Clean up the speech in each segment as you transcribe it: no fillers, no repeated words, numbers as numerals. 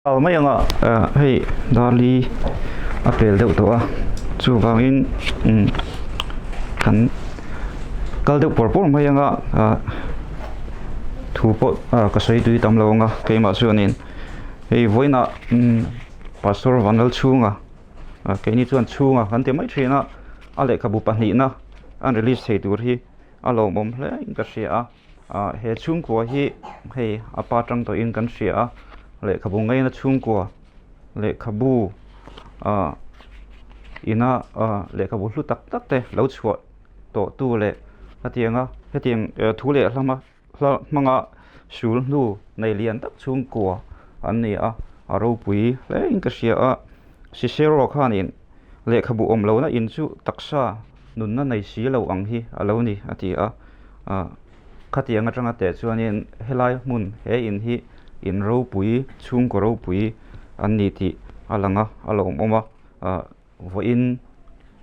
Au mai anga hei darli a pel deuh tawh a chuvangin umm kan kal deuh pawr pawr mai anga ah thu pawh ah ka sawi tui tam lo anga keimah chuanin hei vawiinah umm pastor Vanlalchhunga ah keini chuan chhunga kan ti mai thin a a lehkhabu pahnihna an release thei tur hi a lawmawm hle in ka hria a. Ah he chhungkua hi hei a pa tang tawhin kan hria a lehkhabu ngaina chhungkua lehkhabu ah ina ah lehkhabu hlu tak tak te lo chhuah tawh tu leh hetianga hetiang thu leh hlama hla hmanga sul hnu nei lian tak chhungkua an ni a a ropui hle in ka hria a Cicero khanin lehkhabu awm lohna in chu taksa nunna nei si lo ang hi a lo ni a ti a, ah khatiang atanga teh chuanin helai hmun he in hi in ropui chhungkaw ropui an ni tih a lang a, a lawmawm a, ah vawiin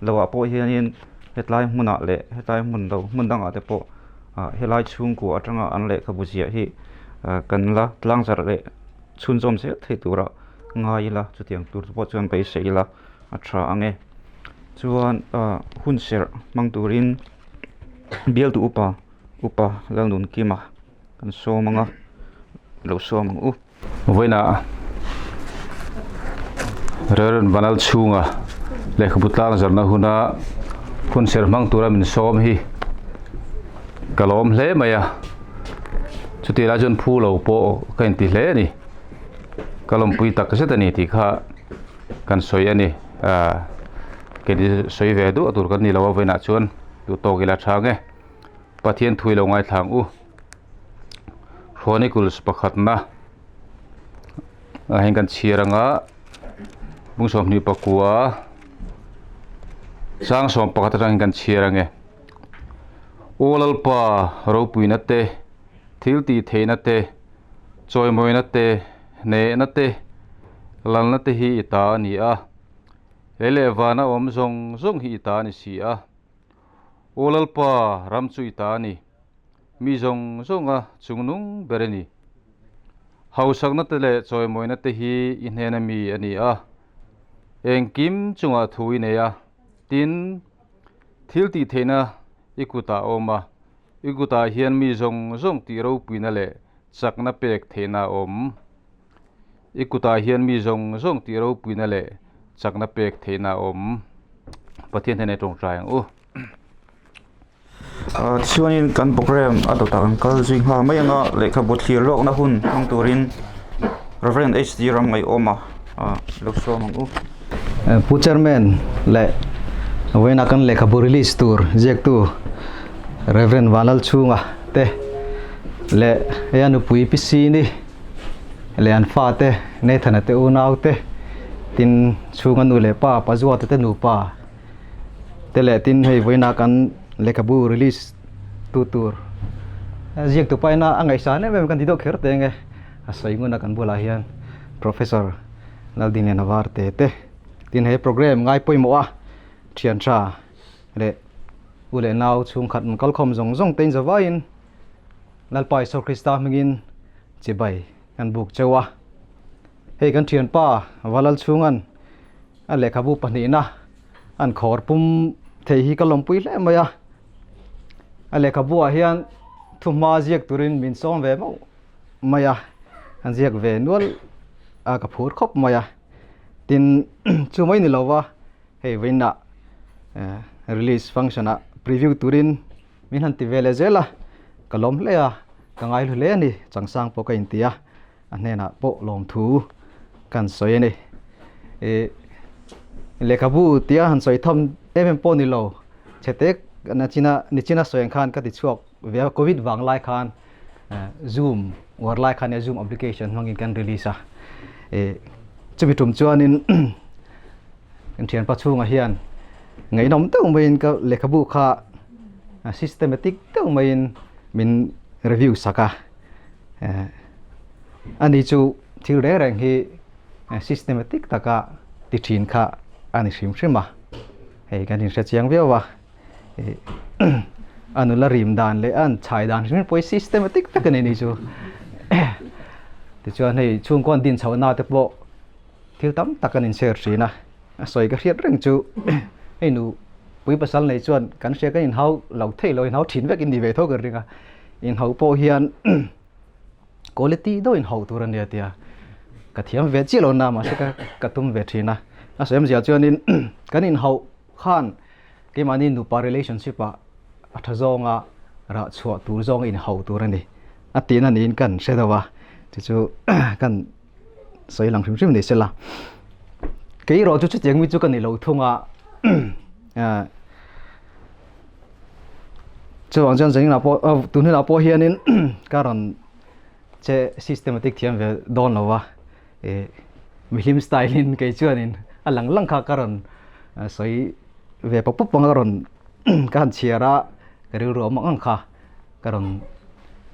lohah pawh hianin hetlai hmunah leh hetlai hmun lo hmun dangah te pawh ah helai chhungkua atanga an lehkhabu ziah hi ah kan la tlangzarh leh chhunzawm zel thei tura ngai ila chutiang tur te pawh chuan beisei ila a tha ang e chuan ah hun serh hmang turin bialtu upa upa Lalnunkima kan sawm ang a lo sawm ang u. Vawiinah Reverend Vanal chhunga lehkhabu tlang zarhna huna hun serh hmang tura min sawm hi ka lawm hle mai a. Chutih lai chuan phu lo pawh ka inti hle a ni. Ka lawmpui tak zet a ni tih kha kan sawi a ni. Ahh kei sawi ve duah tur kan ni lo a vawiinah chuan duh tawk ila tha ang e. Pathian thui lo ngaithla ang u. Chronicles pakhatna ah hian kan chhiar anga bung 29 sang 11 atangin kan chhiar ang e. Aw Lalpa ropuina te, thil tih theihna te, chawimawina te, hnehna te, lalna te hi i ta a ni a. Lei leh vana awm zawng zawng hi i ta a ni si a. Aw Lalpa, ram chu i ta a ni. Mi zawng zawnga chungnung ber a ni. Hausakna te leh chawimawina te hi i hnena mi a ni a. Engkim chungah thu i nei a, tin, Thil tih theihna i kutah a awm a, i kutah hian mi zawng zawng tih ropuina leh chakna pek theihna a awm. I kutah hian mi zawng zawng tih ropuina leh chakna pek theihna a awm. Pathian hnenah i tawngtai ang u. Tichuanin kan program a dawtah kan kal zui nghal mai ang a, lehkhabu thlir lawkna hun hmang turin Reverend HD Ramngaihawma lo sawm ang u. Pu Chairman leh vawiinah kan lehkhabu release tur ziaktu Rev. Vanlalchhunga te leh hei a nupui Pi Sini leh an fate Nathan-a te unau te tin chhunga nu leh pa Pazuata te nupa te leh tin hei vawiinah kan lehkhabu release tu tur ziaktu paina a ngaihsan em em kan ti deuh kher teng e a sawi ngun a kan bulah hian Professor Laldingliana var te te tin he program ngai pawimawh a thian tha leh u leh nau chhungkhat an kalkhawm zawng zawng te in zavaiin Lalpa Isua Krista hmingin chibai kan buk cheu a hei kan thianpa Valalchhungan a lehkhabu pahnihna an khawr pum thei hi ka lawmpui hle mai a a lehkhabu ah hian thuhma ziak turin min sawm ve mauh mai a an ziak ve nual a ka phur khawp mai a tin chu mai ni lo va hei vawiinah eh release function ah preview turin min han ti ve leh zel a ka lawm hle a ka ngai hlu hle a ni changsang pawh ka inti a a hnenah pawh lawmthu kan sawi a ni ih lehkhabu tia han sawi tham em em pawh ni lo chhe tek nachina nichina sawi ang khan ka ti chhuak ve a covid vang lai khan. Zoom uar lai khan zoom application hmangin kan release a e chumi tum chuanin kan thianpa chhungah hian ngaihnawm deuh maiin ka lehkhabu kha systematic deuh maiin min review sak a ani chu thil reng reng hi systematic taka ti thin kha a ni hrim hrim a hei kan inhre chiang viau a. A nula rim dan leh an chhai dan hrim pawh hi systematic vek a ni ni chu. Tichuan hei chhungkaw an din chhohna te pawh thil tam tak an inshare thin a, a sawi ka hriat reng chu hei nu pui pasal nei chuan kan hria kan inhau lo thei lo inhau thin vek in ni ve tho ka ring a, inhau pawh hian quality deuh inhau tur a nia tia ka thiam ve chiah lo na mahse ka ka tum ve thin a, a sawi awmzia chuanin kan inhauh khan keimahni nupa relationship ah a tha zawnga rah chhuah tur zawnga inhau tur a ni a tihna niin kan hre deuh a chu chu kan sawi lang hrim hrim ni sela kei erawh chu chutiang mi chu ka ni lo thung a chuvang chuan zanin ah pawh tun hunah pawh hianin ka rawn che systematic thiam ve dawn lo va ih mihlim style in kei chuanin a lang lang kha ka rawn sawi ve pawp pawp ang a ka rawn ka han chhiar a ka rilru awm ang ang kha ka rawn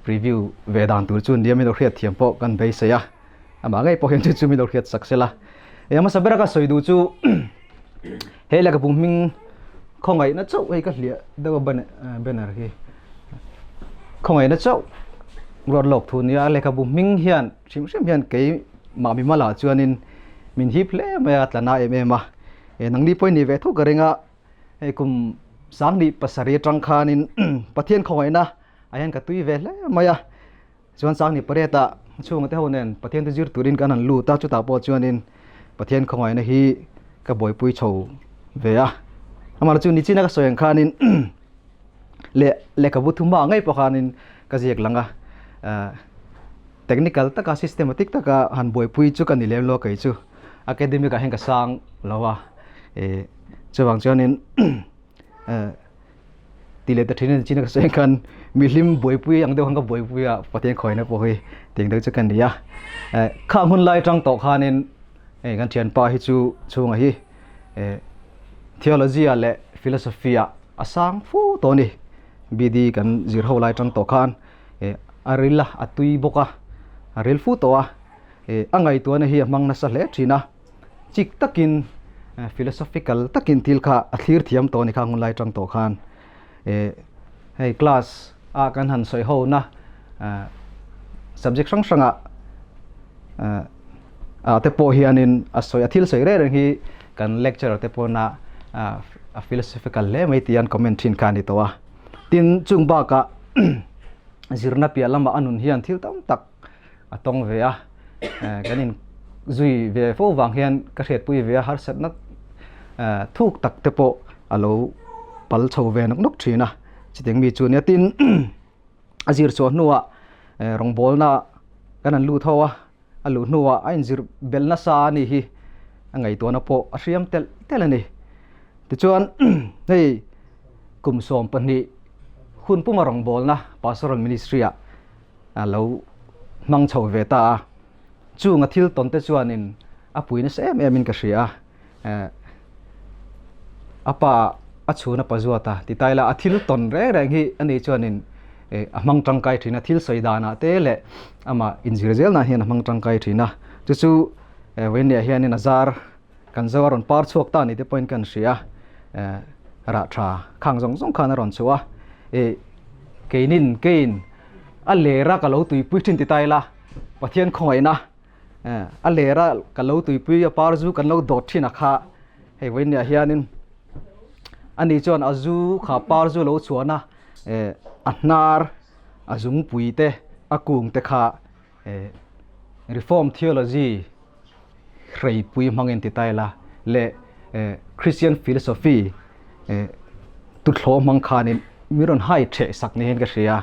preview ve dan tur chu nia min lo hriat thiam pawh kan beisei a amah ngei pawh hian chu chu min lo hriat sak sela eng hmasa bera ka sawi duh chu he lehkhabu hming khawngaihna chauh hei ka hliah deuh a banner hi khawngaihna chauh ruat lawk thu nia lehkhabu hming hian hrim hrim hian kei mah mi malah chuanin min hip hle mai a tla na em em a nangni pawhin ni ve tho ka ring a hei kum sanghnih pasarih atang khanin Pathian khawngaihna ah hian ka tui ve hle mai a chuan sanghnih pariat ah chhunga te ho nen Pathian te zir turin kan han lut a chutah pawh chuanin Pathian khawngaihna hi ka buaipui chho ve a amaherawhchu chu nichina ka sawi ang khanin leh lehkhabu thum hmaah ngei pawh khanin ka ziak lang a technical taka systematic taka han buaipui chu ka ni lem lo kei chu. Academic ah hian ka sang lo a ih chuvang chuanin ti leh ta thin a ni chin a ka sawi ang khan mihlim buaipui ang deuh khan ka buaipui a Pathian khawina pawh hi tih ang deuh chu ka ni a khang hun lai atang tawh khanin hei kan thianpa hi chu chhunga hi ih theology ah leh philosophy ah a sang fu tawh a ni B.D kan zir ho lai atang tawh khan ih a ril a a tui bawk a a ril fu tawh a. A ngaihtuahna hi a hmang nasa hle thin a, chik takin philosophical takin thil kha a thlir thiam tawh a ni kha hun lai tang tawh khan. Hei class a kan han sawi ho na subject hrang hrang ah ah te pawh hianin a sawi a thil sawi reng reng hi kan lecturer te pawn a a philosophical hle mai tih an comment thin kha a ni tawh a. Tin chung bakah zirna piah lamah a nun hian thil tam tak a tawng ve a kan in zui ve fo vang hian ka hriatpui ve a harsatna thuk tak te pawh a lo pal chho ve nawk nawk thin a chutiang mi chu nia tin a zir chhuah hnuah rawngbawlna kan han lut ho a a luh hnuah a inzir belh nasa a ni hi a ngaihtuahna pawh a hriam telh telh a ni tichuan hei kum 12 hun puma rawngbawlna pastoral ministry ah a lo hmang chho ve ta a, chung a thil tawn te chuanin a pui nasa em em in ka hria a, a pa a chhun a pa zuat a ti taila a thil tawn reng reng hi ani chuanin a hmang tangkai thin a, thil sawi danah te leh amah inzir zel nan hian a hmang tangkai thin a, chu chu Vawinia hianin a zar kan zo a rawn par chhuak ta ni te pawhin kan hria a rah tha khang zawng zawng khan a rawn chhuah a, ih keinin kein a lera ka lo tuipui thin ti ta ila Pathian khawngaihna a lera ka lo tuipui a par zu kan lo dawt thin a kha hei vawiin hianin ani chuan a zu kha par zu lo chhuahna a hnar a zungpui te a kung te kha reform theology hreipui hmangin ti ta ila leh Christian philosophy tuthlawh hmang khanin min rawn hai theh sak niin ka hria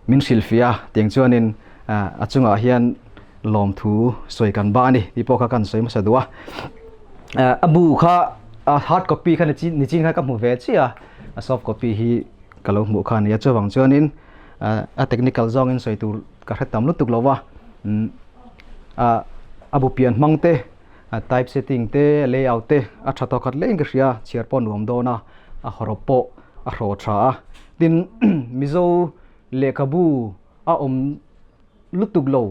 min hrilhfiah a tiang chuanin a chungah hian lawmthu sawi kan ba a ni tih pawh kha kan sawi hmasa duh a a bu kha a hard copy kha nichin kha ka hmu ve chiah a a soft copy hi ka lo hmuh kha a ni a chuvang chuanin a technical zawngin sawi tur ka hre tam lutuk lo va a bu pian hmang te a type setting te layout te a tha tawk khat hlein ka hria chhiar pawh a nuam dawn a a hawrawp pawh a hraw tha a tin mizo lehkhabu a awm lutuk lo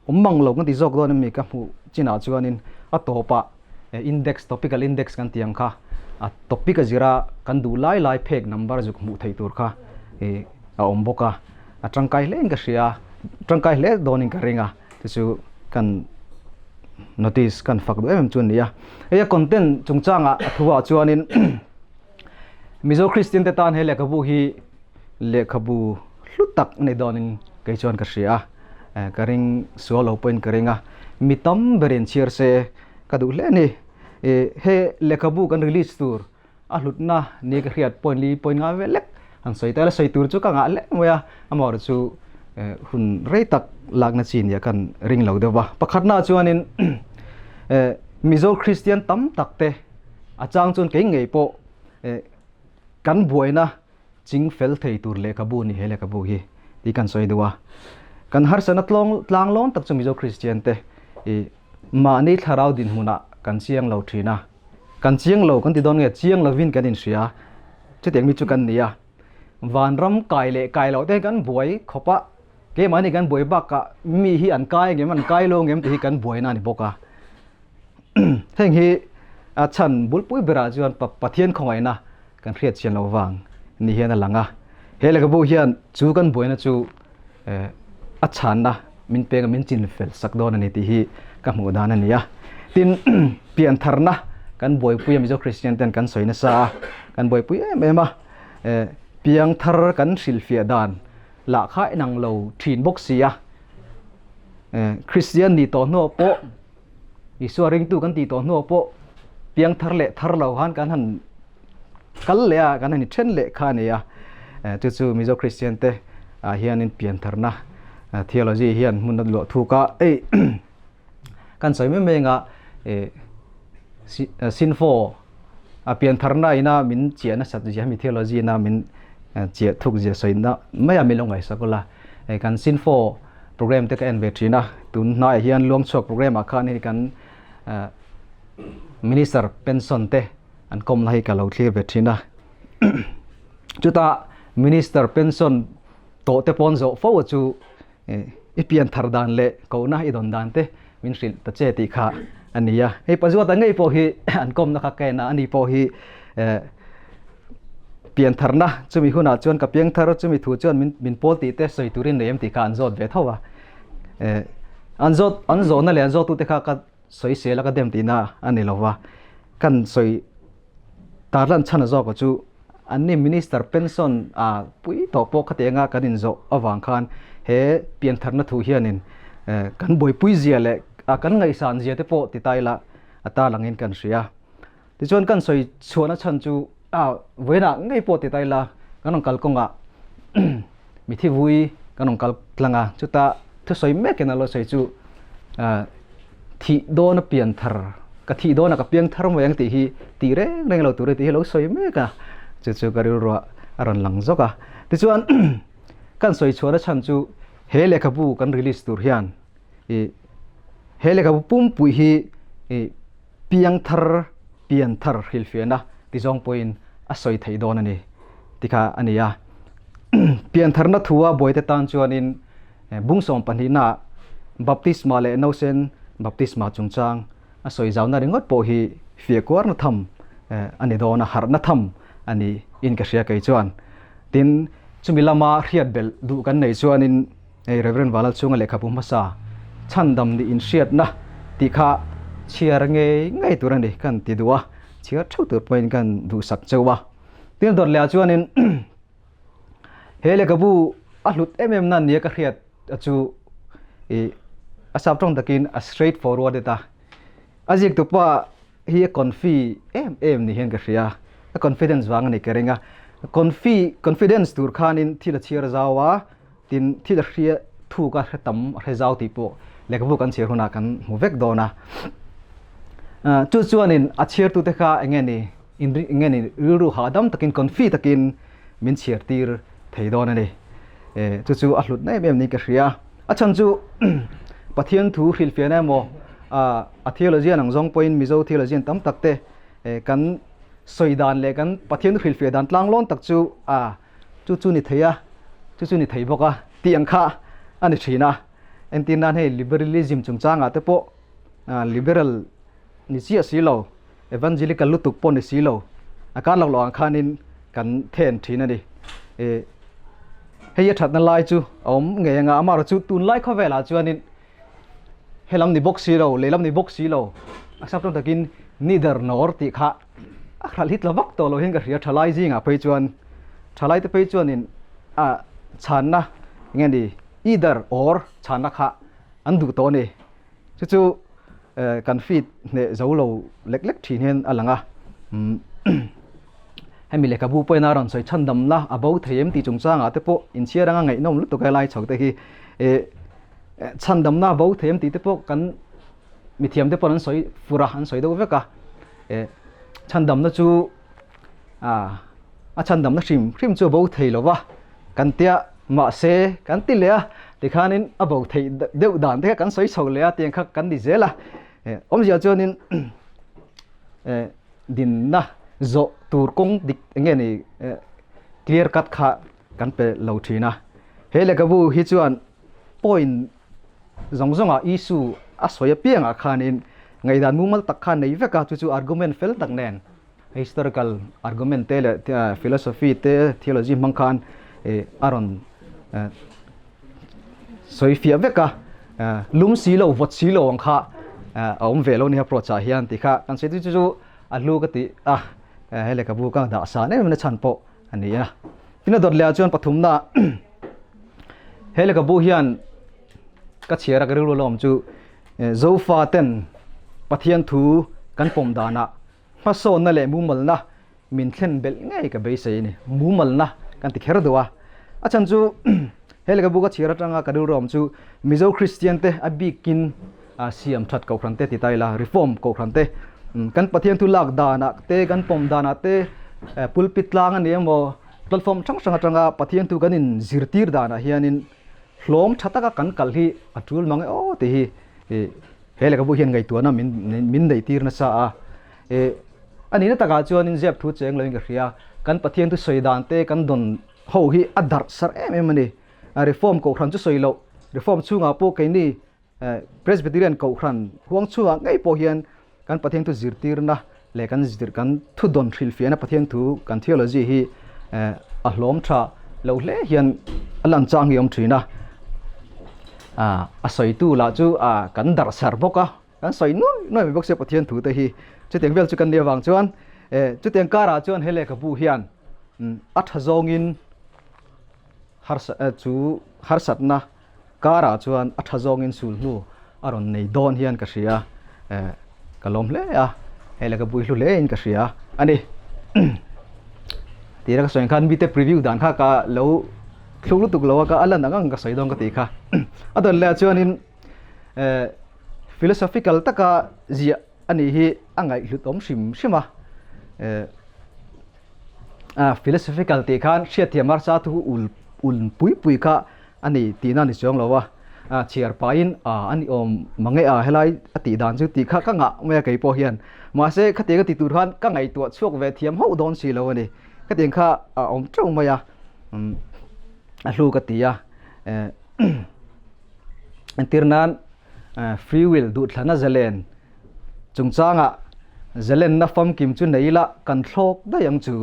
awm mang lo kan ti zawk dawn ami ka hmuh chinah chuanin a tawpah index topical index kan tih ang kha a topic a zira kan duh lai lai phek number zuk hmuh theih tur kha a awm bawk a a tangkai hlein ka hria. tangkai hle dawnin ka ring a te chu kan notice kan fak duh em em chu a ni a hei a content chungchangah a thuah chuanin Mizo Kristian te tan he lehkhabu hi lehkhabu hlu tak a ni dawnin kei chuan ka hria a ka ring sual lo pawhin ka ring a mi tam berin chhiar se ka duh hle a ni he lehkhabu kan release tur a hlutna ni ka hriat point li point nga vel lek han sawi ta ila sawi tur chu ka ngah leh mai a amaherawhchu chu hun rei tak lakna chi nia kan ring lo deuh va pakhatnaah chuanin Mizo Kristian tam tak te a chang chuan kei ngei pawh kan buaina ching fel thei tur lehkhabu ni he lehkhabu hi tih kan sawi duh a kan harsatna tlawng tlang lawn tak chu Mizo Kristian te Mahni thlarau dinhmunah kan chiang lo thin a, kan chiang lo kan ti dawn nge chiang lovin kan inhria, chutiang mi chu kan ni a. Vanram kai leh kai loh te hi kan buai khawp a, keimahni kan buai bakah mi hi an kai ngem an kai lo ngem tih hi kan buaina a ni bawk a. Heng hi a chhan bulpui berah chuan Pathian khawngaihna kan hriat chian loh vang ni hian a lang a. He lehkhabu hian chu kan buaina chu a chhanna min peng a min chin fel sak dawn a ni tih hi ka hmuh dan a ni a tin piantharna kan buaipui a Mizo Christian ten kan sawi nasa a kan buaipui em em a piangthar kan hrilhfiah dan lah kha inang lo thin bawk si a Christian ni tawh hnuah pawh Isua ringtu kan tih tawh hnuah pawh piangthar leh thar lo khan kan han kal leh a kan han then leh kha a ni a chu chu Mizo Christian te ah hianin piantharna theology hian hmun a luah thuk a ei kan sawi mai mai anga sinfo a piantharna ina min chiah nasat zia hemi theology ina min chiah thuk zia sawina mai a min lo ngaihsak ula kan sinfo program te ka en ve thin a tun hnaiah hian luangchhuak program ah khan hei kan minister pension te an kawmna hi ka lo thlir ve thin a chutah minister pension tawh te pawn zawh fo chu i pian thar dan leh kohna i dawn dan te min hrilh ta che tih kha a ni a hei pazuata ngei pawh hi an kawmna kha ka en a ani pawh hi pian tharna chumi hunah chuan ka piang thar chumi thu chuan min min pawl tih te sawi turin nei em tih kha an zawt ve tho a an zawt an zawhna leh an zawttute kha ka sawi sel a ka dem tihna a ni lo va kan sawi tarlan chhan a zawk chu anni minister pension a pui tawh pawh khati anga kan inzawh avang khan he pian tharna thu hianin kan buaipui zia leh kan ngaihsan zia te pawh ti ta ila a tarlangin kan hria. Tichuan kan sawi chhuahna chhan chu a vawiinah ngei pawh ti ta ila kan rawn kal kawngah mithi vui kan rawn kal tlang a, chuta thusawi mekin a lo sawi chu thih dawna pian thar ka thih dawna ka piang thar mai ang tih hi tih reng reng lo tur a tih hi lo sawi mek a, chu chu ka rilruah a rawn lang zawk a. Tichuan kan sawi chhuahna chhan chu he lehkhabu kan release tur hian ih he lehkhabu pumpui hi ih Piang thar, pian thar hrilhfiahna ti zawng pawhin a sawi theih dawn a ni ti kha a ni a. Pian tharna thua buaite tan chuanin bung sawm pahnihnaah baptisma leh nausen baptisma chungchang a sawi zauna ringawt pawh hi fiah kuarna tham a ni dawn a, harhna tham a ni in ka hria kei chuan. Tin, chumi lama hriat belh duh kan nei chuanin Hei Rev. Valalchhunga lehkhabu hmasa chhandam nih inhriatna tih kha chhiar ngei ngei tur a ni kan ti duh a, chhiar theuh tur pawhin kan duhsak cheu a. Tin dawt lehah chuanin he lehkhabu a hlut em em na nia ka hriat chu ih a sap tawng takin a straight forwarded a, a ziktupa hi a confi em em ni hian ka hria a confidence vang a ni ka ring a, confi confidence tur khanin thil a chhiar zau a. Tin, thil a hria thuk a hre tam a hre zau tih pawh lehkhabu kan chhiar hunah kan hmu vek dawn a. Chu chuanin a chhiartute kha eng nge ni, eng nge ni rilru hahdam takin confi takin min chhiar tir thei dawn a ni. Chu chu a hlutna em em niin ka hria. A chhan chu Pathian thu hrilhfiahna emaw a theologian ang zawng pawhin Mizo theologian tam tak te kan sawi dan leh kan Pathian thu hrilhfiah dan tlanglawn tak chu a Chu chu ni thei a, chu chu ni thei bawk a tih ang kha a ni thin a. Entir nan hei liberalism chungchangah te pawh liberal ni chiah si lo, evangelical lutuk pawh ni si lo, a kar lak loh ang khanin kan then thin a ni. Hei a thatna lai chu a awm ngei anga amaherawhchu tunlai khawvelah chuanin helam ni bawk si lo lehlam ni bawk si lo a sap tawng takin neither nor tih kha a hralh hit la vak tawh lo hian ka hria thalai zingah phei chuan thalai te phei chuanin a chhanna eng nge ni either or chhanna kha an duh tawh a ni chu chu kan feed hneh zo lo lek lek thin hian a lang a hemi lehkhabu pawhin a rawn sawi chhandamna a bo thei em tih chungchangah te pawh inchhiar anga ngaihnawm lutuk a lai chho te hi eh chhandamna a bo thei em tih te pawh kan mithiam te pawh an sawi fur a an sawi deuh vek a eh chhandamna chu ah a chhandamna hrim hrim chu a bo thei lo va kan tia mahse kan ti leh a tikhanin a bo theih deuh dan te kha kan sawi chho leh a tiang kha kan ni zel a eh awmzia chuanin eh dinna zawh tur kawng dik eng nge ni eh clear cut kha kan pe lo thin a he lehkhabu hi chuan point zawng zawngah issue a sawi apiangah khanin ngaihdan mumal tak kha nei vek a chu chu argument fel tak nen historical argument te leh philosophy te theology hmang khan ih a rawn sawi fiah vek a lum si lo vawt si lo ang kha a awm ve lo nia approach ah hian tih kha kan sawi chu chu a hlu ka tih a he lehkhabu ka dah san em em na chhan pawh a ni a tin a dawt leh ah chuan pathumna he lehkhabu hian ka chhiar a ka rilru lawm chu Zofa ten Pathian thu kan pawm danah Hmasawnna leh mumalna min thlen belh ngei ka beisei a ni. Mumalna kan ti kher deuh a. A chhan chu he lehkhabu ka chhiar atanga ka rilru awm chu Mizo Kristian te a bikin siam that kohhran te ti ta ila, reform kohhran te kan Pathian thu lak danah te, kan pawm danah te, pulpit tlang a ni emaw platform hrang hrang atanga Pathian thu kan in zirtir danah hianin hlawm tha taka kan kal hi a tul mang e aw tih hi He lehkhabu hian ngaihtuahna min min neih tir nasa a, eh a nihna takah chuanin zep thu cheng loin ka hria, kan Pathian thu sawi dan te kan dawn ho hi a darh sarh em em a ni. Reform kohhran chu sawi loh, Reform chhungah pawh keini Presbyterian kohhran huang chhungah ngei pawh hian kan Pathian thu zirtirna leh kan zir kan thu dawn hrilhfiahna Pathian thu kan theology hi a hlawm tha lo hle hian a lan chang hi a awm thin a. A sawitu lah chu kan darh sar bawk a, kan sawi nuai nuai mai bawk sia Pathian thu te hi. Chutiang vel chu kan nih avang chuan chutiang karah chuan he lehkhabu hian a tha zawngin harsa chu harsatna Karah chuan a tha zawngin sul hnu a rawn nei dawn hian ka hria eh ka lawm hle a, hei leh ka bui hlu hle in ka hria a ni. Tira ka sawi ang khan mite preview dan kha ka lo thluk lutuk lo a, ka a lan ang ang ka sawi dawn ka tih kha. A dawn leh ah chuanin eh philosophical taka ziah a nih hi a ngaihhlut awm hrim hrim a eh ah philosophical tih khan hriatthiam harsa thu ul ul pui pui kha a ni tihna a ni chuang lo a ah chhiar pahin ah a ni awm mange a helai a tih dan chu tih kha ka ngah mai a kei pawh hian mahse khatiang a ti tur khan ka ngaihtuah chhuak ve thiam hauh dawn si lo a ni khatiang kha a awm teuh mai a umm a hlu ka ti a eh entir nan Free will, duhthlana zalen chungchangah zalenna famkim chu nei ila kan thlawk daih ang chu.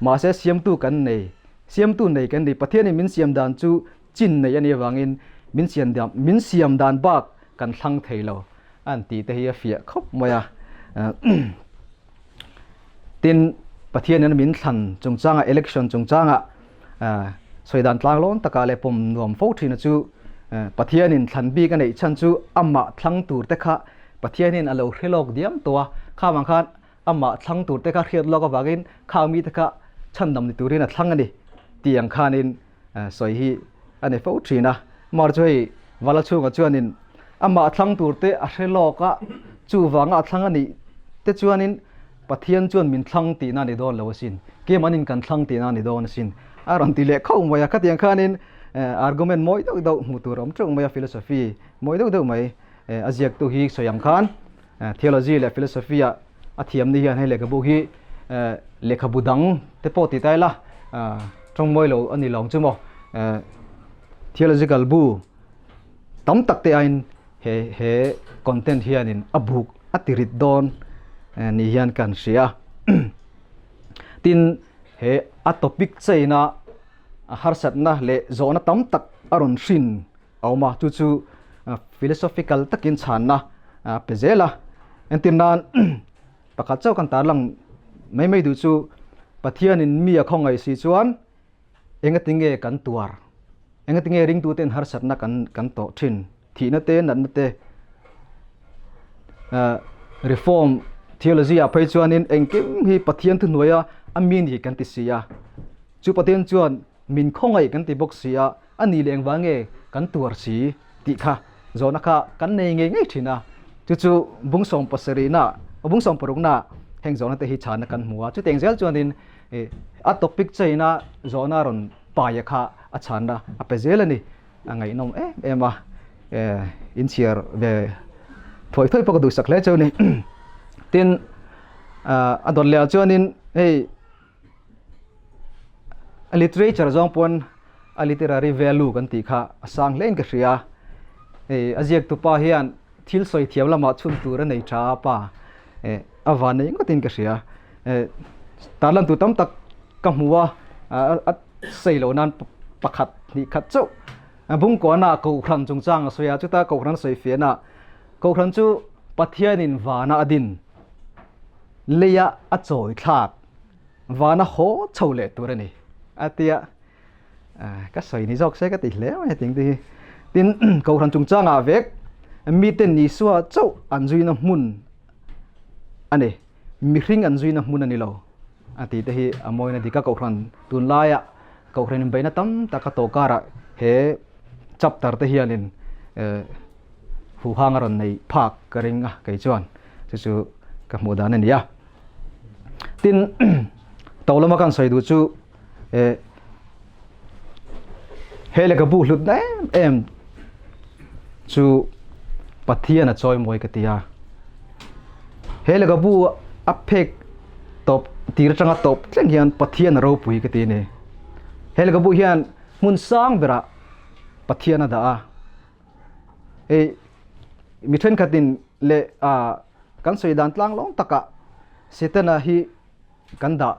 Mahse siamtu kan nei, siamtu nei kan ni. Pathianin min siam dan chu chin nei a nih avangin min siam dan, min siam dan bak kan thlang thei lo an tih te hi a fiah khawp mai a. Tin, Pathianin min thlan chungchangah, election chungchangah Sawi dan tlang lawn takah leh pawm nuam fo thina chu Pathianin thlan bik a neih chhan chu amah thlang tur te kha Pathianin a lo hre lawk diam tawh a, kha vang khan amah thlang tur te kha hriat lawk avangin khang mite kha chhandam ni turin a thlang a ni tih ang khanin sawi hi a ni fo thin a. Mar chu hei Vala chhungah chuanin amah thlang tur te a hre lawk a, chuvanga a thlang a nih te chuanin Pathian chuan min thlang tihna a ni dawn lo asin, keimanin kan thlang tihna a ni dawn asin, a rawn ti leh khauh mai a. Khatiang khanin argument mawi deuh deuh hmuh tur a awm teuh mai a, philosophy mawi deuh deuh mai a ziaktu hi sawi ang khan theology leh philosophy ah a thiam ni hian hei lehkhabu hi lehkhabu dang te pawh ti ta ila tawng mawi lo a ni lo ang chu maw theological bu tam tak te aiin he he content hianin a buk a ti rit dawn ni hian kan hria tin he a topic chain a harsatna leh zawhna tam tak a rawn hrin a awm a, chu chu philosophical takin chhanna a pe zel a. Entir nan pakhat chauh kan tarlang mai mai duh chu Pathianin mi a khawngaih si chuan engatinge kan tuar, engatinge ringtuten harsatna kan kan tawh thin, thihna te natna te reform theology ah phei chuanin engkim hi Pathian thuhnuaia a mi ni kan ti si a, chu Pathian chuan min khawngaih kan ti bawk si a, a ni leh engvang nge kan tuar si tih kha zawhna kha kan nei ngei ngei thin a, chu chu bung sawm pasarihna bung sawm parukna heng zawhna te hi chhana kan hmu a, chutiang zel chuanin a topic chaina zawhna rawn paia kha a chhanna a pe zel a ni. A ngaihnawm em em a, inchhiar ve thuai thuai pawh ka duhsak hle chu a ni. Tin, a dawt leh ah chuanin hei a literature zawng pawn a literary value kan tih kha a sang hle in ka hria. Hei a ziak tupa hian thil sawi thiam lamah chhun tur a nei tha a pa a van nei ngawtin ka hria. Tarlan tur tam tak ka hmu a, a sawi loh nan pakhat hnih khat chauh Bungkuana Kohhran chungchang a sawi a, chuta Kohhran sawi fiahna Kohhran chu Pathianin vana a din leia a chawi thlak vana haw chho leh tur a ni a tia ka sawi ni zawk se ka ti hle mai hetiang te hi. Tin, Kohhran chungchangah vek miten Isua chauh an zuina hmun a ni. Mihring an zuina hmun a ni lo a tih te hi a mawina dik a Kohhran tunlaia Kohhran inbeihna tam tak a tawh karah he chapter te hianin huhang a rawn nei phak ka ring a kei chuan chu chu ka hmuh dan a ni a. Tin, to lama kan sawi duh chu he lehkhabu hlutna em em chu Pathian a chawimawi ka ti a. He lehkhabu a phek tawp tir atanga tawp thleng hian Pathian a ropui ka ti a ni. He lehkhabu hian hmun sang berah Pathian a dah a. Hei mi thenkhatin leh kan sawi dan tlang lawng takah Setana hi kan dah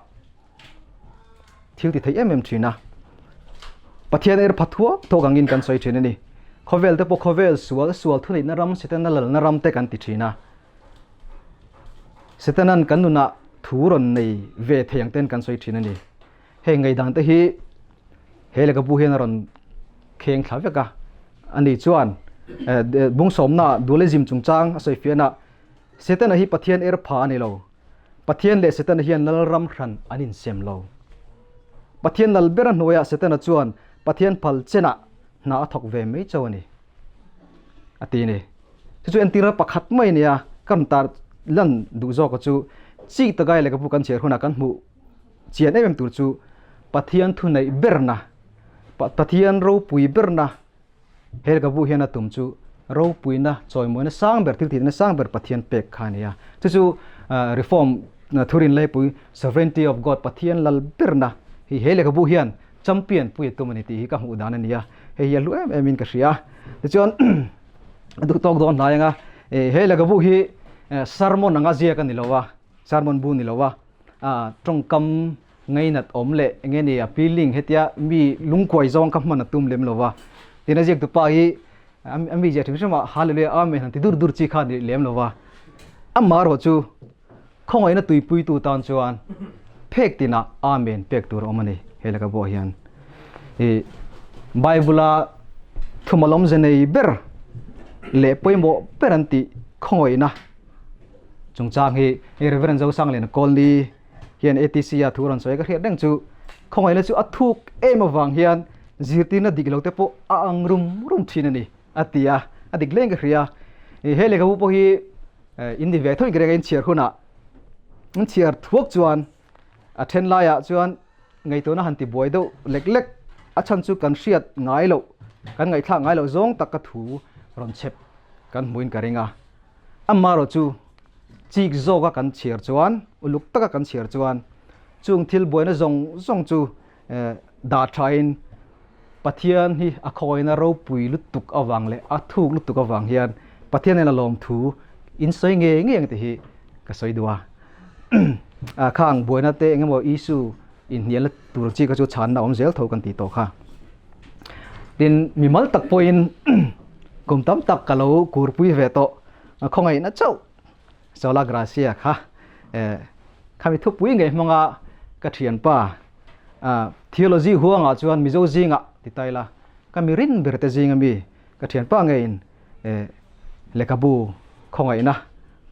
thil ti thei em em thin a. Pathian er pha thuak thuak angin kan sawi thin a ni. Khawvel te pawh khawvel sual sual thuneihna ram Setana lalna ram te kan ti thin a. Setanan kan nunah thu rawn nei ve thei ang ten kan sawi thin a ni. Hei ngaihdan te hi he lehkhabu hian a rawn kheng thla vek a. Ani chuan bungsawmna dualism chungchang a sawi fiahna Setana hi Pathian er pha a ni lo. Pathian leh Setana hian lalram hran an insem lo. Pathian lal bera hnuaiah Setana chuan Pathian phal chenah hna a thawk ve mai chauh a ni, a ti a ni. Chu chu entira pakhat mai a nia, ka rawn tar lan duh zawka chu chik takai lehkhabu kan chhiar hunah kan hmuh chian em em tur chu Pathian thuneih berna, Pathian ropui berna, He lehkhabu hian a tum chu ropuina, chawimawina sang ber, thiltihna sang ber Pathian pek kha a ni a. Chu chu Reform thurin laipui Sovereignty of God, Pathian lal berna hi he lehkhabu hian champion pui a tum a ni tih hi ka hmuh dan a ni a. Hei hi a hlu em emin ka hria. Tichuan a duh tawk dawn hnai anga he lehkhabu hi sermon anga ziak a ni lo a, sermon bu ni lo a, tawngkam Ngainat awm leh enge ni a feeling hetia mi lungkuai zawng kha hman a tum lem lo va, tin a ziaktu pa hi a mi zia hrim hrim a Hallelujah Amen han ti dur dur chi kha ni lem lo va, amah erawh chu khawngaihna tuipuitu tan chuan phek tinah Amen pek tur a awm a ni he lehkha buah hian. I Bible a thumalawm ze nei ber leh pawimawh ber an tih khawngaihna chungchang hi Reverend Zosangliana Kawlni hian ATC a thu rawn sawi ka hriat reng chu khawngaihna chu a thuk em avang hian zirtirna dik lo te pawh a ang rum rum thin a ni a ti a, a dik leng ka hria. He lehkhabu pawh hi in ni ve tho in ka ring a, in chhiar hunah in chhiar thuak chuan a then laiah chuan ngaihtuahna han ti buai deuh lek lek a chhan chu kan hriat ngai loh kan ngaihthlak ngai loh zawng tak ka thu rawn chhep kan hmuin ka ring a. Amaherawh chu chik zawka kan chhiar chuan, uluk taka kan chhiar chuan chung thil buaina zawng zawng chu dah thain Pathian hi a khawina ropui lutuk avang leh a thuk lutuk avang hian Pathian hian a lawmthu in sawi ngei ngei ang tih hi ka sawi duh a. Khang buaina te engemaw issue. Inhnialna tur chi kha chu chhanna awm zel tho kan tih tawh kha. Tin, mimal tak pawhin kum tam tak ka lo kurpui ve tawh khawngaihna chauh Sola Gracia kha khami thupui ngei hmanga ka thianpa theology huangah chuan Mizo zingah ti ta ila ka mi rin ber te zinga mi ka thianpa ngeiin lehkhabu khawngaihna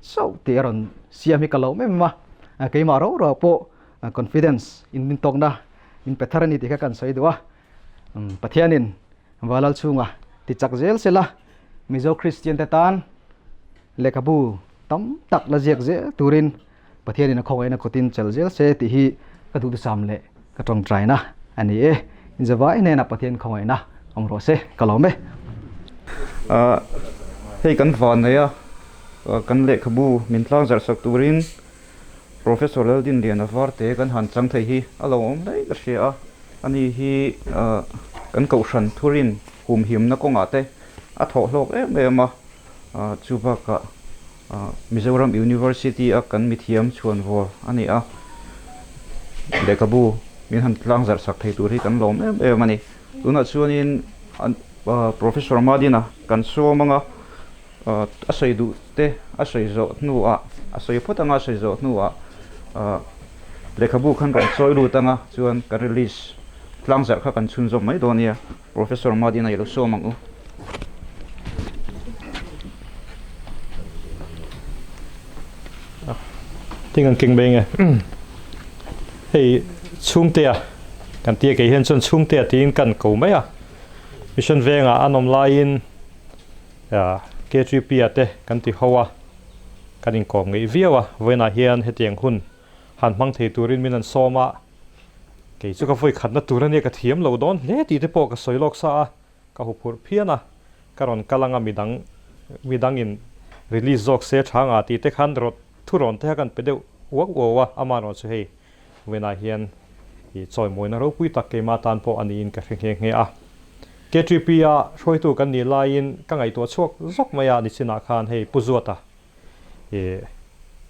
chauh tih a rawn siam hi ka lo em em a, keimah rau rau pawh confidence in min tawkna min pe thar a ni tih kha kan sawi duh a, Pathianin Valal chhunga ti chak zel sela Mizo Kristian te tan lehkhabu tam tak la ziak zel turin Pathianin a khawngaihna kawtin chel zel se tih hi ka duhthusam leh ka tawngtaina a ni e. Inzavai hnenah Pathian khawngaihna awm rawh se, ka lawm e. Hei kan van nei a, kan lehkhabu min tlangzarh sak turin Professor Laldinliana Varte kan han chang thei hi a lo awm daih ka hria a, ani hi kan kohhran thurin humhimna kawngah te a thawh hlawk em em a, chu bakah Mizoram University a kan mithiam chhuanvawr a ni a, lehkhabu min han tlang zarh sak thei tur hi kan lawm em em a ni. Tunah chuanin Professor Madina kan sawm anga. A sawi duh te a sawi zawh hnuah a sawi phawt anga a sawi zawh hnuah lehkhabu khan rawn chawi lut anga chuan kan release tlang zarh kha kan chhunzawm mai dawn nia Professor Madina i lo sawm ang u. Ting an keng mai nge hei chhungtea kan tia kei hian chuan chhungtea tiin kan ko mai a mission vengah an awm laiin KGP ah te kan ti ho a, kan inkawm ngeih viau a, vawiinah hian hetiang hun han hmang thei turin min an sawm a, kei chu ka vawi khatna tur ania ka thiam lo dawn hle tih te pawh ka sawi lawk sa a, ka huphurh phian a, ka rawn kal anga midang midangin release zawk se tha nga tih te khan rawt thu rawn te kha kan pe deuh uau uau a, amaherawh chu hei Vawiinah hian i chawimawina ropui tak keimah tan pawh a niin ka hre nghe nghe a. KTP-a hruaitu kan nih laiin ka ngaihtuah chhuak zawk mai a, nichinah khan hei Pu Zuata i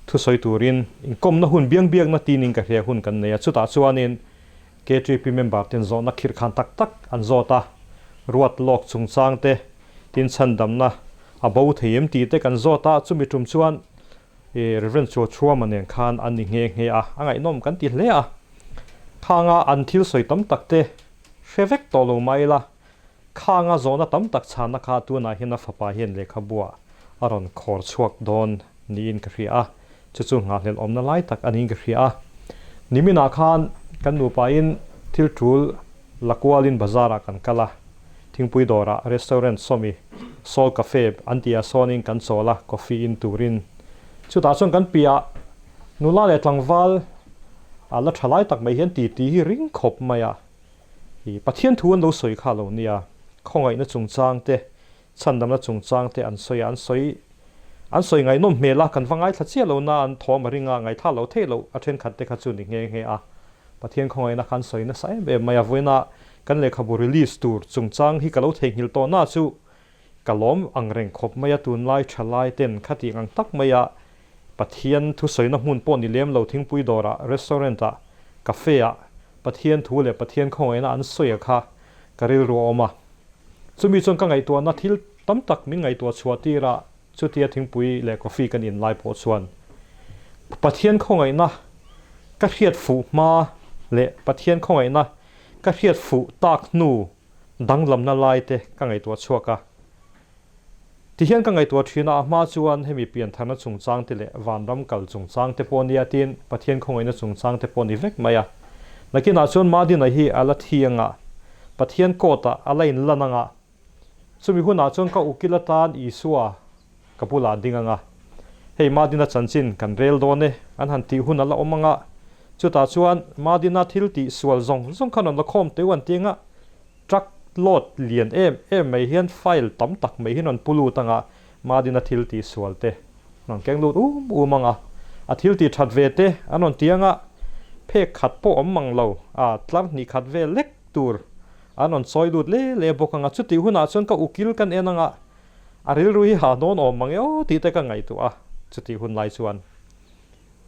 thusawi turin inkawmna hun biang biakna tinin ka hria hun kan nei a, chutah chuanin KTP member ten zawhna khirh khan tak tak an zawt a, ruat lawk chungchang te, tin chhandamna a bo thei em tih te kan zawt a, chumi tum chuan I Reverend Chuachuama nen khan an ni nghe nghe a, a ngaihnawm kan ti hle a. Khanga an thil sawi tam tak te hre vek tawh lo mai ila, khanga zawhna tam tak chhanna kha tunah hian a fapa hian lehkhabuah a rawn khawr chhuak dawn niin ka hria a, chu chu nghahhlelh awmna lai tak a niin ka hria a. Niminah khan kan nupain thil tul la kualin bazarah kan kal a. Thingpui dawrah restaurant sawmi Soul Cafe an tih ah sawnin kan chawl a, coffee in turin. Chutah chuan kan piah nula leh tlangval a la tha lai tak mai hian titi hi ring khawp mai a. I Pathian thu an lo sawi kha lo nia, khawngaihna chungchang te, chhandamna chungchang te an sawi a, an sawi an sawi ngaihnawm hmel a, kan va ngaithla chiah lo na an thawm a ring a, ngaithla lo theih loh a thenkhat te kha chu ni nghe nghe a. Pathian khawngaihna kha an sawi nasa em em mai a, vawiinah Kan lehkhabu release tur chungchang hi ka lo theihnghilh tawh na chu ka lawm ang reng khawp mai a, tunlai tha lai ten khati ang tak mai a Pathian thusawina hmun pawh ni lem lo thingpui dawrah, restaurant ah, cafe ah Pathian thu leh Pathian khawngaihna an sawi a kha ka rilru a awm a. Chumi chuan ka ngaihtuahna thil tam tak min ngaihtuah chhuah tir a, chutia thingpui leh coffee kan in lai pawh chuan Pathian khawngaihna ka hriat fuh hma leh Pathian khawngaihna Ka hriat fuh tak hnu danglamna lai te ka ngaihtuah chhuak a. Tihian ka ngaihtuah thin a, a hma chuan hemi piantharna chungchang te leh vanram kal chungchang te pawh nia tin Pathian khawngaihna chungchang te pawh ni vek mai a. Nakinah chuan Madina hi a la thi anga, Pathian court ah a la inlan anga, chumi hunah chuan ka ukil atan Isua ka bulah ding anga, hei Madina chanchin kan rel dawn e, an han tih hun a la awm anga, chutah chuan Madina thil tih sual zawng zawng khan rawn la khawm teu an ti anga, truck load lian em em mai hian file tam tak mai hi rawn pu lut anga, Madina thil tih sual te rawn keng lut um um anga, a thil tih that ve te an rawn ti anga, phek khat pawh awm mang lo, a tlar hnih khat vel lek tur an rawn chawi lut le le bawk anga, chutih hunah chuan ka ukil kan en anga, A rilru hi ha dawn awm mang eo tih te ka ngaihtuah a, chutih hun lai chuan.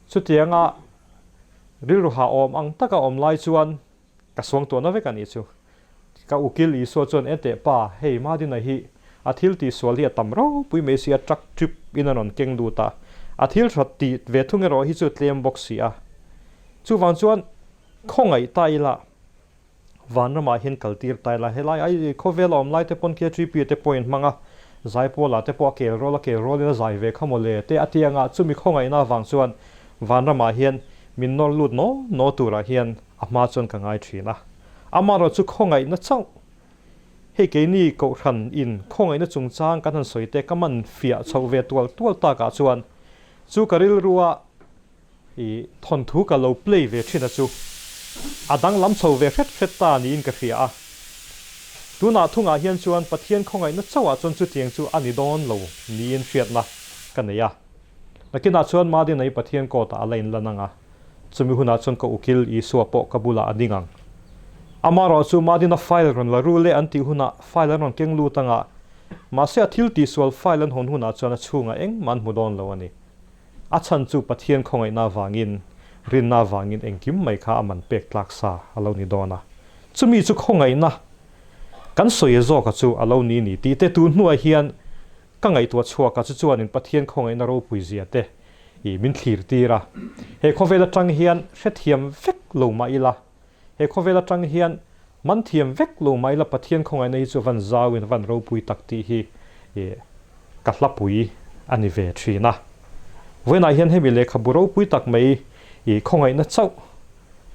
Chutianga Rilru ha awm ang taka awm lai chuan ka suangtuahna vek a nih chu. Ka ukil Isua chuan Enteh pa, hei Madina hi a thil tihsual hi a tam ropui mai si a, truck trip in a rawn keng lut a, a thil tha tih ve thung erawh hi chu tlem bawk si a. Chuvang chuan khawngaih ta ila vanramah hian kal tir ta ila, helai ai khawvel a awm lai te pawn khi a trip te pawhin hmang a, Zaipawl-ah te pawh a kel rawl a kel rawlin a zai ve kha mawle te a ti anga chumi khawngaihna avang chuan vanramah hian min nawr lut naw naw turah hian a hma chuan ka ngai thin a. Amaherawh chu khawngaihna chauh hei keini kohhran in khawngaihna chungchang kan han sawi te ka man fiah chhoh ve tual tual takah chuan chu ka rilrua i thawnthu ka lo play ve thin a chu a danglam chho ve hret hret ta niin ka hria a. Tunah thungah hian chuan Pathian khawngaihna chauhah chuan chutiang chu a ni dawn lo niin hriatna ka nei a. Nakinah chuan Madinai Pathian court ah a la inlan ang a, chumi hunah chuan ka ukil Isua pawh ka bulah a ding ang. Amaherawh chu Madina file rawn la ru le an tih hunah file an rawn keng lut ang a, mahse a thil tihsual file an hawn hunah chuan a chhungah engmah an hmu dawn lo a ni. A chhan chu Pathian khawngaihna avangin, rinna avangin engkim mai kha a man pek tlak sa a lo ni dawn a. Chumi chu khawngaihna kan sawi zawka chu a lo ni ni tih te tun hnuah hian ka ngaihtuah chhuak a, chu chuanin Pathian khawngaihna ropui zia te i min thlir tir a. He khawvel atang hian hrethiam vek lo mah ila, he khawvel atang hian man thiam vek lo mah ila Pathian khawngaihna hi chu van zauin van ropui tak tih hi i ka hlapui a ni ve thin a. Vawiinah hian hemi lehkhabu ropui tak mai i khawngaihna chauh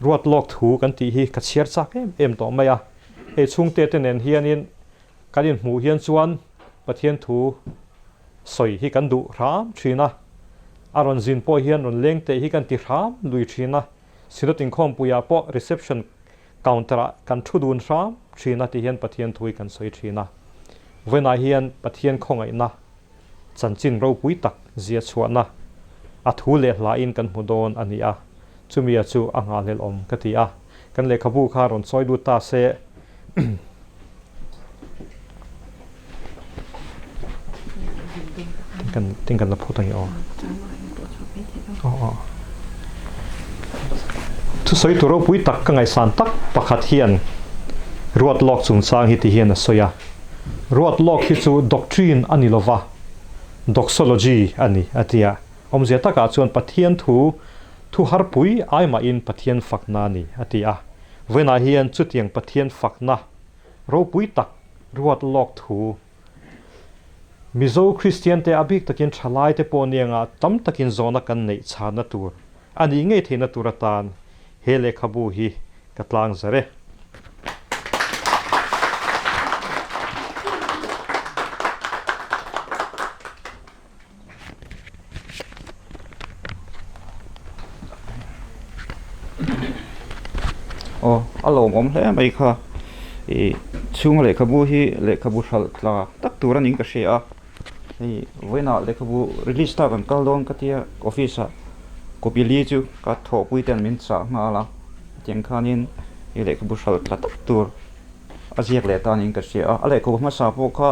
ruat lawk thu kan tih hi ka chhiar chak em em tawh mai a. Hei chhungte te nen hianin kan inhmuh hian chuan Pathian thu sawi hi kan duh hram thin a, a rawn zin pawh hian rawn leng teh hi kan ti hram lui thin a, Synod inkhawmpuiah pawh reception counter-ah kan thu dun hram thin a ti hian Pathian thu hi kan sawi thin a. Vawiinah hian Pathian khawngaihna chanchin ropui tak zia chhuahna a thu leh hlain kan hmu dawn a ni a, chumia chu a nghahhlelh awm ka ti a, kan lehkhabu kha rawn sawi lut ta se. Tin kan la phut ang i aw. Thusawi tur ropui tak ka ngaihsan tak pakhat hian ruat lawk chungchang hi ti hian a sawi a. Ruat lawk hi chu doctrine a ni lova, doxology a ni a ti a. Awmzia takah chuan Pathian thu thu harpui ai mahin Pathian fakna a ni a ti a. Vawiinah hian chutiang Pathian fakna ropui tak ruat lawk thu Mizo Kristiante a bik takin thalaite pawh nianga tam takin zawhna kan neih chhanna tur a nih ngei theihna tur atan he lehkhabu hi ka tlang zar e. Aw a lawmawm hle mai kha ih chhunga lehkhabu hi lehkhabu hralh tla tak tur a niin ka hria a hei vawiinah lehkhabu release ta kan kal dawn ka tia office ah copy li chu ka thawhpui ten min chah nghal a tiang khanin ih lehkhabu hralh tla tak tur a ziak leh ta niin ka hria a a lehkhabu hmasa pawh kha.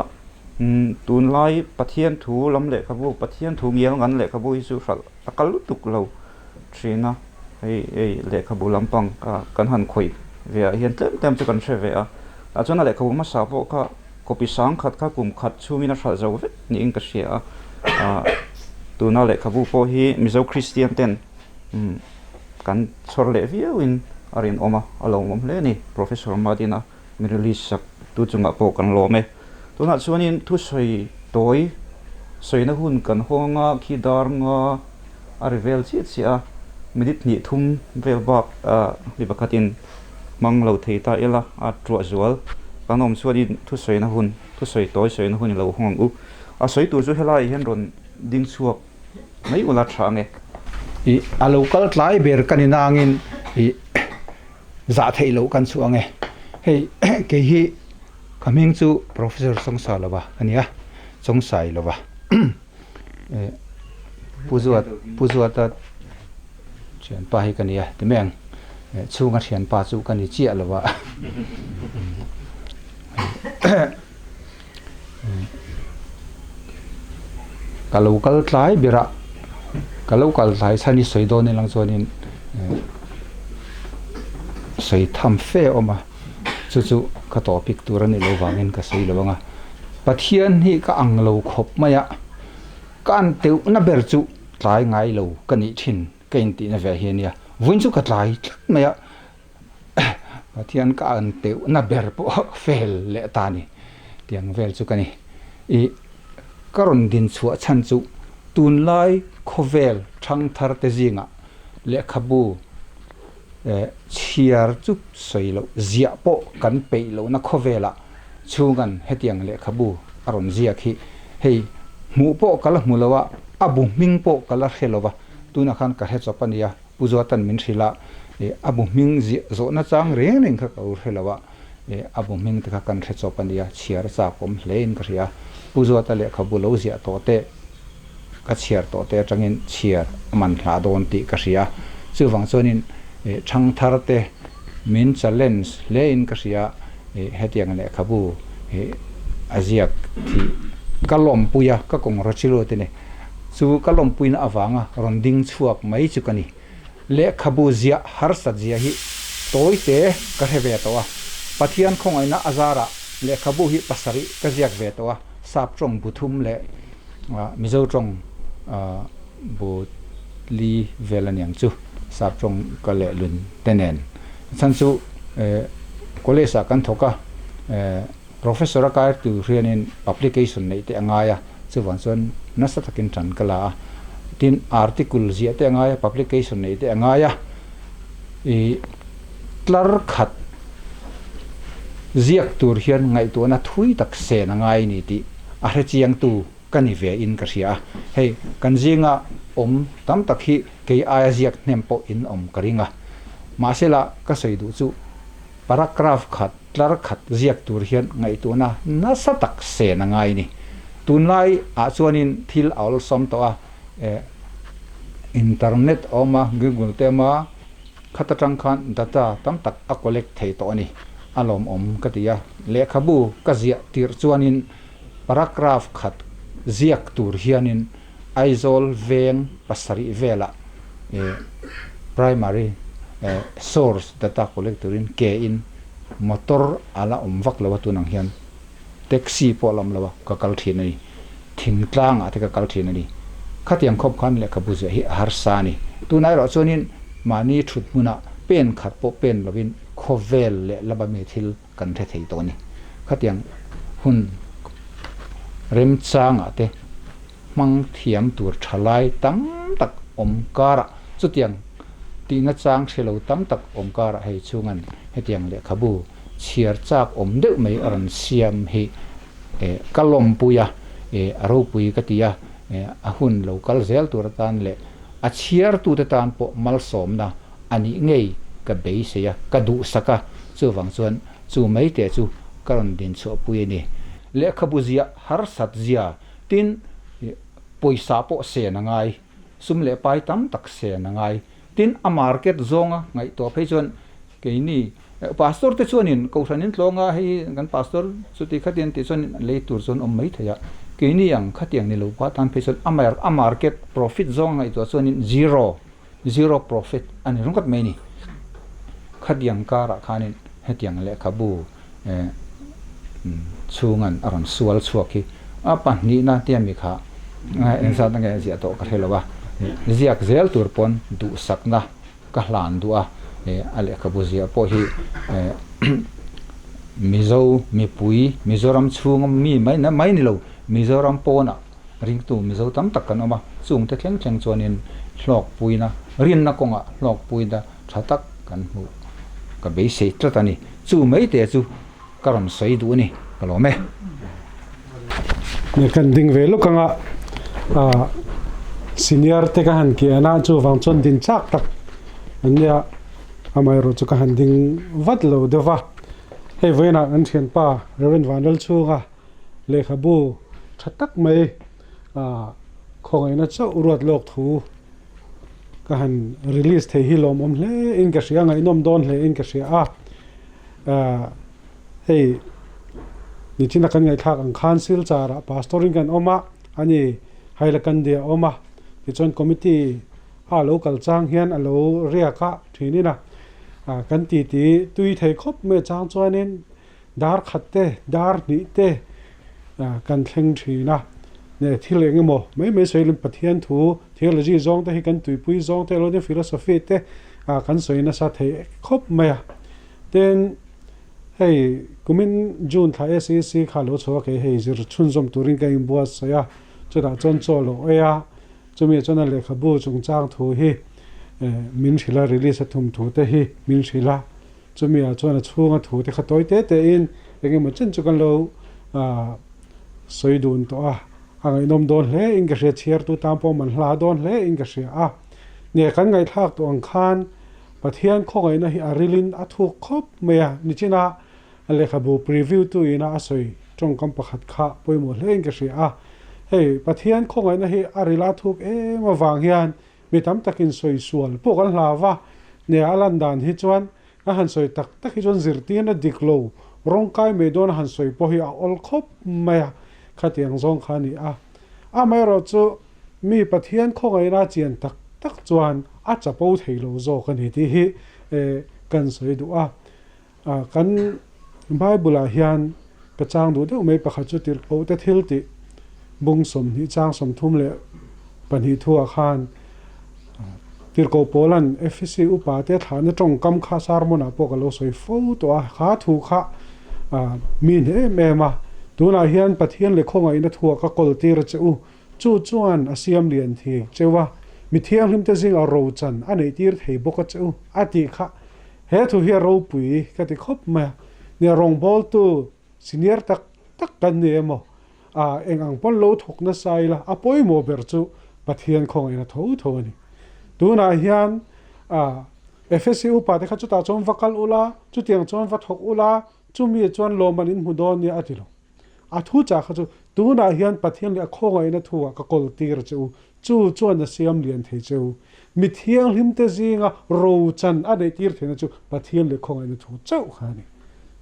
Tunlai Pathian thu lam lehkhabu, Pathian thu ngial ngan lehkhabu hi chu hralh a kal lutuk lo thin a, hei hei lehkhabu lampang kan han khawih ve ah hian tlem tlem chu kan hre ve a, tah chuan a lehkhabu hmasa pawh kha copy sang khat kha kum khat chhungin a hralh zo vek niin ka hria a, ah tuna lehkhabu pawh hi Mizo Kristian ten kan chhawr leh viauin a rinawm a, a lawmawm hle a ni Professor Madina. Mi release sak tu chungah pawh kan lawm e. Tunah chuanin thusawi tawi sawina hun kan hawng a, khi dar nga a ri vel chiah chiah a, minute hnih thum vel bak mi pakhatin hmang lo thei ta ila a tuah zual kan awm chuanin thusawina hun, thusawi tawi sawina hun i lo hawng ang u. A sawi tur chu helaiah hian rawn ding chhuak mai ula tha ang e. I a lo kal tlai ber ka ni nangin i. Zah theih loh kan chhuah ang e. Hei kei hi ka hming chu Professor Sawngsa lova a nia, Chawngsai lova. Pu Zuat, Pu Zuata thianpa hi ka nia ti mai ang. Chhunga thianpa chu ka ni chiah lova. Ka lo kal tlai ber a, ka lo kal tlai chhan i sawi dawn ilang chuanin. Sawi tham fe a awm a, chu chu ka topic tur a nih loh vangin ka sawi lo ang a. Pathian hi ka ang lo khawp mai a, ka an teuhna ber chu tlai ngai lo ka nih thin ka intihna ve hi a nia. Vawiin chu ka tlai tlat mai a, Pathian ka an teuhna ber pawh fel leh ta a ni tiang vel chu ka ni. Ih ka rawn din chhuah chhan chu tunlai khawvel thangthar te zingah lehkhabu Chhiar chu sawi loh ziah pawh kan peih lohna khawvelah chhungan hetiang lehkhabu a rawn ziak hi hei hmuh pawh ka la hmu lo a, a bu hming pawh ka la hre lo va, tunah khan ka hre chawp a nia, Pu Zuatan min hrilh a, a bu hming ziah zawhna chang reng reng kha ka lo hre lo a, a bu hming te kha kan hre chawp a nia, chhiar a chakawm hlein ka hria, Pu Zuata lehkhabu lo ziah tawh teh. Ka chhiar tawh te atangin chhiar a man hlah dawn tih ka hria. Chuvang chuanin thangthar te min challenge hlein ka hria hetiang lehkhabu a ziak thih ka lawmpui a, ka congratulate a ni. Chu ka lawmpuina avanga rawn ding chhuak mai chu ka ni. Lehkhabu ziah harsat zia hi tawi te ka hre ve tawh a. Pathian khawngaihna a zarah lehkhabu hi pasarih ka ziak ve tawh a, sap tawng bu thum leh Mizo tawng bu li vel a niang chu sap tawng ka leh lun te nen. Chhan chu college ah kan thawk a, professor a kai tur hianin publication neih te a ngai a, chuvang chuan nasa takin tan ka la a. Tin, article ziah te a ngai a, publication neih te a ngai a, ih tlar khat ziak tur hian ngaihtuahna thui tak sen a ngai a ni tih a hrechiangtu ka ni ve in ka hria a, hei kan zinga awm tam tak hi kei aia ziak hnem pawh in awm ka ring a. Mahsela ka sawi duh chu paragraph khat, tlar khat ziak tur hian ngaihtuahna nasa tak sen a ngai ni. Tunlai ah chuanin thil a awlsawm tawh a, eh internet a awm a, google te a awm a, Khat atang khan data tam tak a collect thei tawh a ni. A lawmawm ka ti a. Lehkhabu ka ziah tirh chuanin paragraph khat ziak tur hianin Aizawl veng pasarih velah primary source data collect turin ke in motor a la awm vak lo a tunang hian taxi pawh a la awm lo a ka kal thin a ni. Thingtlangah te ka kal thin a ni. Khatiang khawp khan lehkhabu ziah hi a harsa a ni. Tunah erawh chuanin mahni thut hmunah pen khat pawh pen lovin khawvel leh lama mi thil kan hre thei tawh a ni. Khatiang hun remchangah te hmang thiam tur thalai tam tak awm karah chutiang tihna chang hre lo tam tak awm karah hei chhungan hetiang lehkhabu chhiar chak awm deuh mai a rawn siam hi Ka lawmpui a, a ropui ka ti a, a hun lo kal zel tur atan leh a chhiartute tan pawh malsawmna a nih ngei ka beisei a, ka duhsak a, chuvang chuan chu mai teh chu ka rawn dinchhuahpui a ni. Lehkhabu ziah harsat zia tin pawisa pawh sen a ngai, sum leh pai tam tak sen a ngai. Tin a market zawnga ngaihtuah phei chuan keini Pastor te chuanin Kohhran in tlawng a, hei kan pastor chuti khatiang tih chuan lei tur chuan awm mai thei a, keini ang khatiang ni lo pa tan phei chuan a market profit zawng a ngaihtuah chuanin zero, zero profit a ni ringawt mai a ni. Khatiang karah khanin hetiang lehkhabu chhungan a rawn sual chhuak hi a pahnihna tia mi kha engzat nge a ziah tawh ka hre lo a, ziak zel tur pawn duhsakna Ka hlan duh a, a lehkhabu ziah pawh hi Mizo mipui, Mizoram chhunga mi mai mai ni lo, Mizoram pawnah ringtu Mizo tam tak kan awm a, chungte thleng thleng chuanin hlawkpuina, rinna kawngah hlawkpuina tha tak kan hmuh ka beisei tlat a ni. Chu mai te chu ka rawn sawi duh a ni, ka lawm e. Ni kan ding ve lawk anga ah senior te ka han kian a chuvang chuan din chak tak an nia amaherawh chu ka han ding vat lo deuh va hei vawiinah kan thianpa Reverend Vanlalchhunga lehkhabu tha tak mai ah khawngaihna chauh ruat lawk thu ka han release thei hi lawmawm hle in ka hria ngaihnawm dawn hle in ka hria a. Hei nichina kan ngaihthlak ang khan Silchar ah pastor in kan awm a, ani Hailakandi a awm a, tichuan committee a lo kal chang hian a lo riak a thin in a. Kan titi tui thei khawp mai a chang chuanin dar khat te dar hnih te kan thleng thin a, nge thil eng emaw mai mai sawi lem Pathian thu theology zawng te hi kan tuipui zawng te alo nia philosophy te kan sawi nasa thei khawp mai a. Tin, hei kumin June thla SEC kha lo chhuak a kei hei zir chhunzawm turin ka inbuatsaih a, chutah chuan chaw lo ei a, chumi chuan a lehkhabu chungchang thu hi min hrilh a, release a thum thu te hi min hrilh a, chumi ah chuan a chhunga thu te kha tawi te te in eng emaw chen chu kan lo sawi dun tawh a, a ngaihnawm dawn hle in ka hria, chhiartu tan pawh man hla dawn hle in ka hria a, nge kan ngaihthlak tawh ang khan Pathian khawngaihna hi a rilin a thuk khawp mai a, nichina a lehkhabu preview tu ina a sawi tawngkam pakhat kha pawimawh hlein ka hria a. Hei, Pathian khawngaihna hi a ril a thuk em avang hian mi tam takin sawi sual pawh kan hlau va, nia a lan dan hi chuan a han sawi tak tak hi chuan zirtirna dik lo rawngkai mai dawn a han sawi pawh hi a awl khawp mai a, khatiang zawng kha a ni a. Amaherawh chu Mi Pathian khawngaihna chian tak tak chuan a chapo thei lo zawk a ni tih hi kan sawi duh a. Kan Bible-ah hian ka chang duh deuh mai pakhat chu tirhkohte thil tih bung 20 chang 32 thuah khan tirhkoh Paula'n Efesi upate thlahna tawngkam kha sermon-ah pawh ka lo sawi fo tawh a, kha thu kha mi hne em em a. Tunah hian Pathian leh khawngaihna thuah ka kawl tir a che u. Chu chuan a siam lian thei cheu a, mi thianghlimte zingah rochan a neihtir thei bawk a cheu a tih kha. He thu hi a ropui ka ti khawp mai a, nia rawngbawltu senior tak tak kan ni emaw, a eng ang pawn lo thawk nasa ila a pawimawh ber chu Pathian khawngaihna tho tho a ni. Tunah hian a FSC upa te kha chutah chuan va kal ula, chutiang chuan va thawk ula, chumi chuan lawmman in hmu dawn nia a ti lo. A thu chah kha chu, Tunah hian Pathian leh a khawngaihna thuah ka kawl tir che u, chu chuan a siam lian thei che u. Mi thianghlimte zinga rochan a neih tir theihna chu Pathian leh khawngaihna thu chauh kha a ni.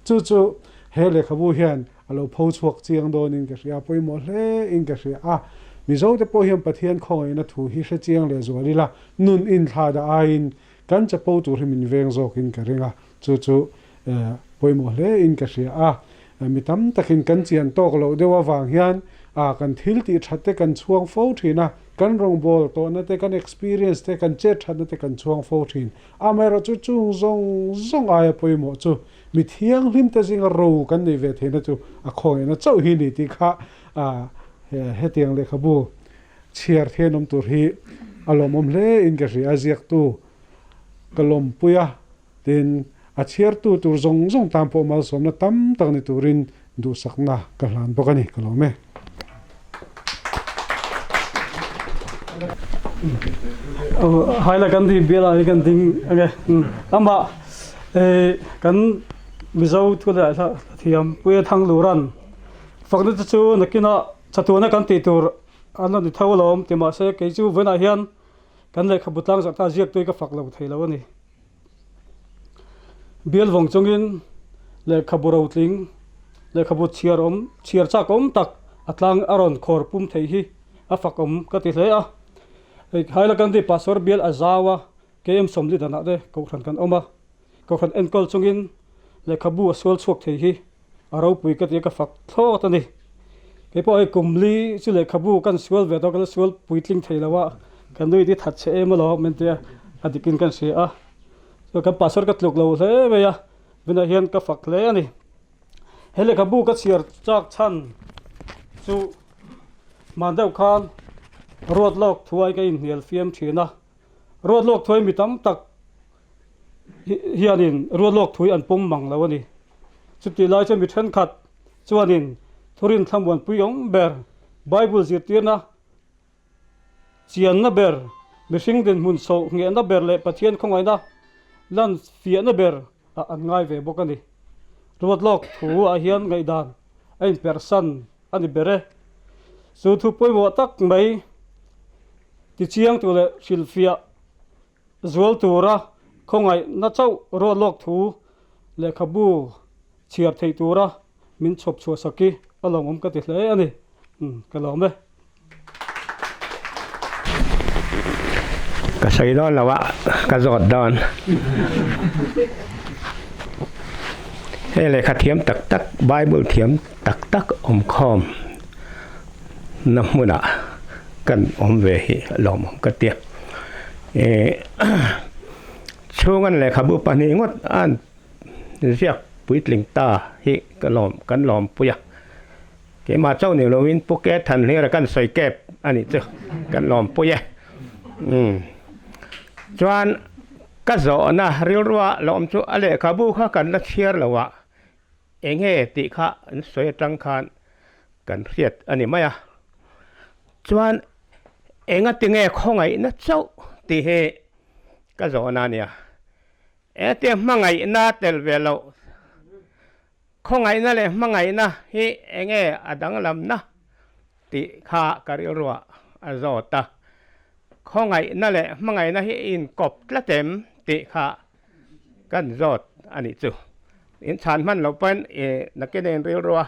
Chu chu he lehkhabu hian a lo pho chhuak chiang dawnin ka hria, pawimawh hlein ka hria a. Mizote pawh hian Pathian khawngaihna thu hi hre chiang leh zual ila, nun inthlah dah aiin kan chapo tur hi min veng zawkin ka ring a, chu chu pawimawh hlein ka hria a. Mi tam takin kan chian tawk loh deuh avang hian kan thil tih that te kan chhuang fo thin a, kan rawngbâwl tawhna te, kan experience te, kan chet thatna te kan chhuang fo thin. Amaherawhchu chung zawng zawng aia pawimawh chu mi thianghlim te zinga ro kan neih ve theihna chu a khawngaihna chauh hi ni tih kha hetiang lehkhabu chhiar thianawm tur hi a lawmawm hle in ka hria a, ziaktu ka lawmpui a. Tin, a chhiartu tur zawng zawng tan pawh malsawmna tam tak ni turin duhsakna ka hlan bawk a ni, ka lawm e. Haila kan ti bial ah hi kan ding ange amah kan Mizo thu leh hla thiam Puia Thangluran fakna te chu nakinah chatuana kan tih tur an lo ni tho alawm ti mahse kei chu vawiinah hian kan lehkhabu tlangzarh ta ziak tui ka fak lo thei lo a ni. Bial vawng chungin lehkhabu rotling, lehkhabu chhiar awm, chhiar chak awm tak a tlang a rawn khawr pum thei hi a fak awm ka ti hle a. Hei Hailakandi Pastor bial a zau a, KM Sawmli danah te kohhran kan awm a, kohhran enkawl chungin lehkhabu a sual chhuak thei hi a ropui ka ti a, ka fak thlawt a ni. Kei pawh hei kum li chu lehkhabu kan sual ve tawh, ka la sual puitling thei lo a, ka nui ti that che em alawm min tia a dikin kan hria a. Chuan kan pastor ka tluk lo hle mai a, tunah hian ka fak hle a ni. He lehkhabu ka chhiar chak chhan chu hman deuh khan ruat lawk thuai ka inhnial fiam thin a, ruat lawk thuai mi tam tak hianin rualawk thui an pawm mang lo a ni. Chutih lai chuan mi thenkhat chuanin thurin thlamuanpui awm ber, Bible zirtirna chianna ber, mihring dinhmun sawh nghehna ber leh Pathian khawngaihna lan fiahna ber ah an ngai ve bawk a ni. Ruatlawk thu ah hian ngaihdan a inperhsan a ni ber e. Chu thu pawimawh tak mai tichiang tu leh hrilhfiah Zual tura khawngaihna chauh ruat lawk thu lehkhabu chhiar theih tura min chhawp chhuah sak hi a lawmawm ka ti hle a ni. Ka lawm e. Ka sawi dawn lo a, ka zawt dawn. Hei lehkha thiam tak tak, Bible thiam tak tak awmkhawm na hmunah kan awm ve hi lawmawm ka tia. Chhungan lehkhabu pahnih ngawt an ziak puitling ta hi ka lawm kan lawmpui a. Keimah chauh ni loin Pu Ke Thanhlira kan sawi kep a nih chu kan lawmpui e. Umm. Chuan ka zawhna rilrua lawm chu a lehkhabu kha kan la chhiar lo a, enge tih kha an sawi atang khan kan hriat a ni mai a. Chuan enga tinge khawngaihna chauh tih hi ka zawhna a nia. Engtia hmangaihna tel ve loh Khawngaihna leh hmangaihna hi enge a danglamna tih kha ka rilruah a zawt a. Khawngaihna leh hmangaihna hi inkawp tlat em tih kha kan zawt a nih chu. In chhan hman loh pawn i nakin in rilrua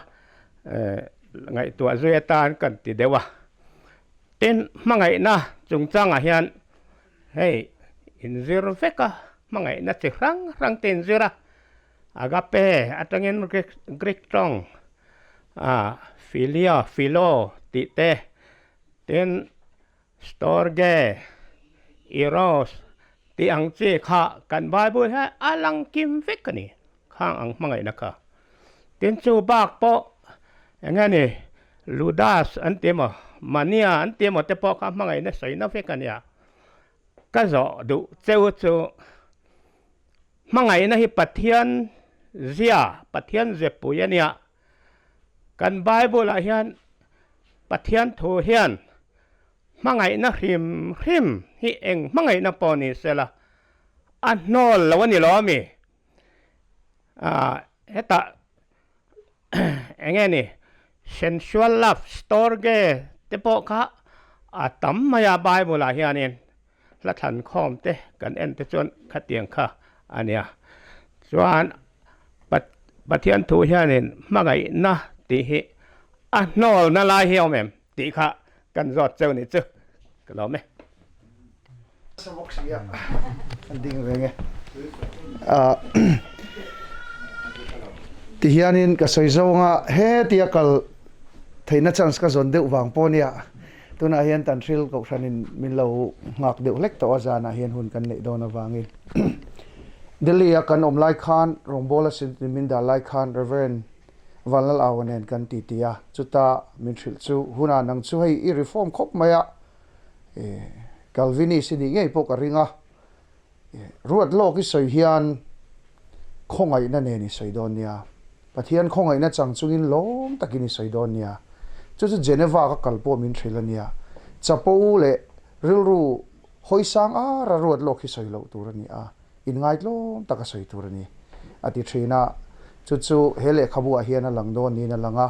ngaihtuah zui atan kan ti deuh a. Tin, hmangaihna chungchangah hian hei inzir vek a, hmangaihna chi hrang hrang te inzir a. Agape atangin Greek tawng a philia, philo tih te, tin storge, eros tih ang chi kha kan Bible hian a lang kim vek a ni, khang ang hmangaihna kha. Tin chu bak pawh eng nge ni Ludas an ti emaw, Mania an ti emaw te pawh kha hmangaihna sawina vek a nia. Ka zawh duh cheu chu Hmangaihna hi Pathian zia, Pathian zepui a nia. Kan Bible-ah hian Pathian thu hian hmangaihna hrim hrim hi eng hmangaihna pawh ni sela a hnawl lo a ni lo ami? Aah hetah eng nge ni sensual love, storge te pawh kha a tam mai a Bible-ah hianin. Hla thlan khawm te kan en te chuan khatiang kha a nia. Chuan Pathian thu hianin hmangaihna tih hi a hnawlna lai hi a awm em tih kha kan zawt cheu ni chu ka lawm e. Ti hianin ka sawi zawnga hetia kal theihna chance ka zawn deuh vang pawh nia. Tunah hian Tanhril Kohhranin min lo nghak deuh hlek tawh a, zanah hian hun kan neih dawn avangin. Delhi-a kan awm lai khan, rawngbawla sin min dah lai khan Rev. Vanlal Aua nen kan titi a, chuta min hrilh chu, Hunah nang chu hei i reform khawp mai a, Calvinist i nih ngei pawh ka ring a, ruat lawk i sawi hian khawngaihna nen i sawi dawn nia, Pathian khawngaihna chang chungin lawm takin i sawi dawn nia. Chu chu Geneva ka kal pawh min hrilh a nia. Chapo leh rilru hawisang ara ruat lawk hi sawi loh tur a ni a, inngaitlawm taka sawi tur a ni, a ti thin a. Chu chu he lehkhabu ah hian a lang dawn niin a lang a.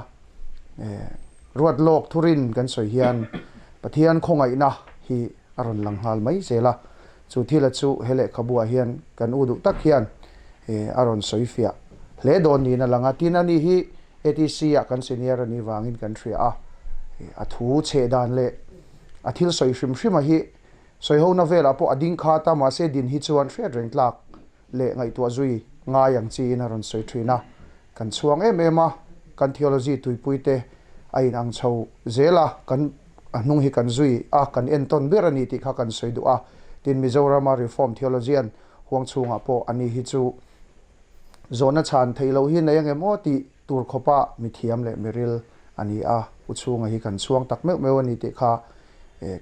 Ruat lawk thurin kan sawi hian Pathian khawngaihna hi a rawn lang nghal mai zel a. Chu thila chu he lehkhabuah hian kan u duh tak hian a rawn sawi fiah hle dawn niin a lang a. Tin, ani hi ATC ah kan senior a nih vangin kan hria a, a thu chheh dan leh a thil sawi hrim hrima hi sawihona velah pawh a ding khat a, mahse din hi chuan hriat reng tlak leh ngaihtuah zui ngai ang chiin a rawn sawi thin a. Kan chhuang em em a, kan theology tuipuite a inang chho zel a, kan a hnung hi kan zui a, kan entawn ber a ni tih kha kan sawi duh a. Tin, Mizorama Reform Theologian huang chhungah pawh ani hi chu zawhna chhan theih loh hi nei angem aw tih tur khawpa mithiam leh miril a ni a, u chhunga hi kan chhuang tak meuh meuh a ni tih kha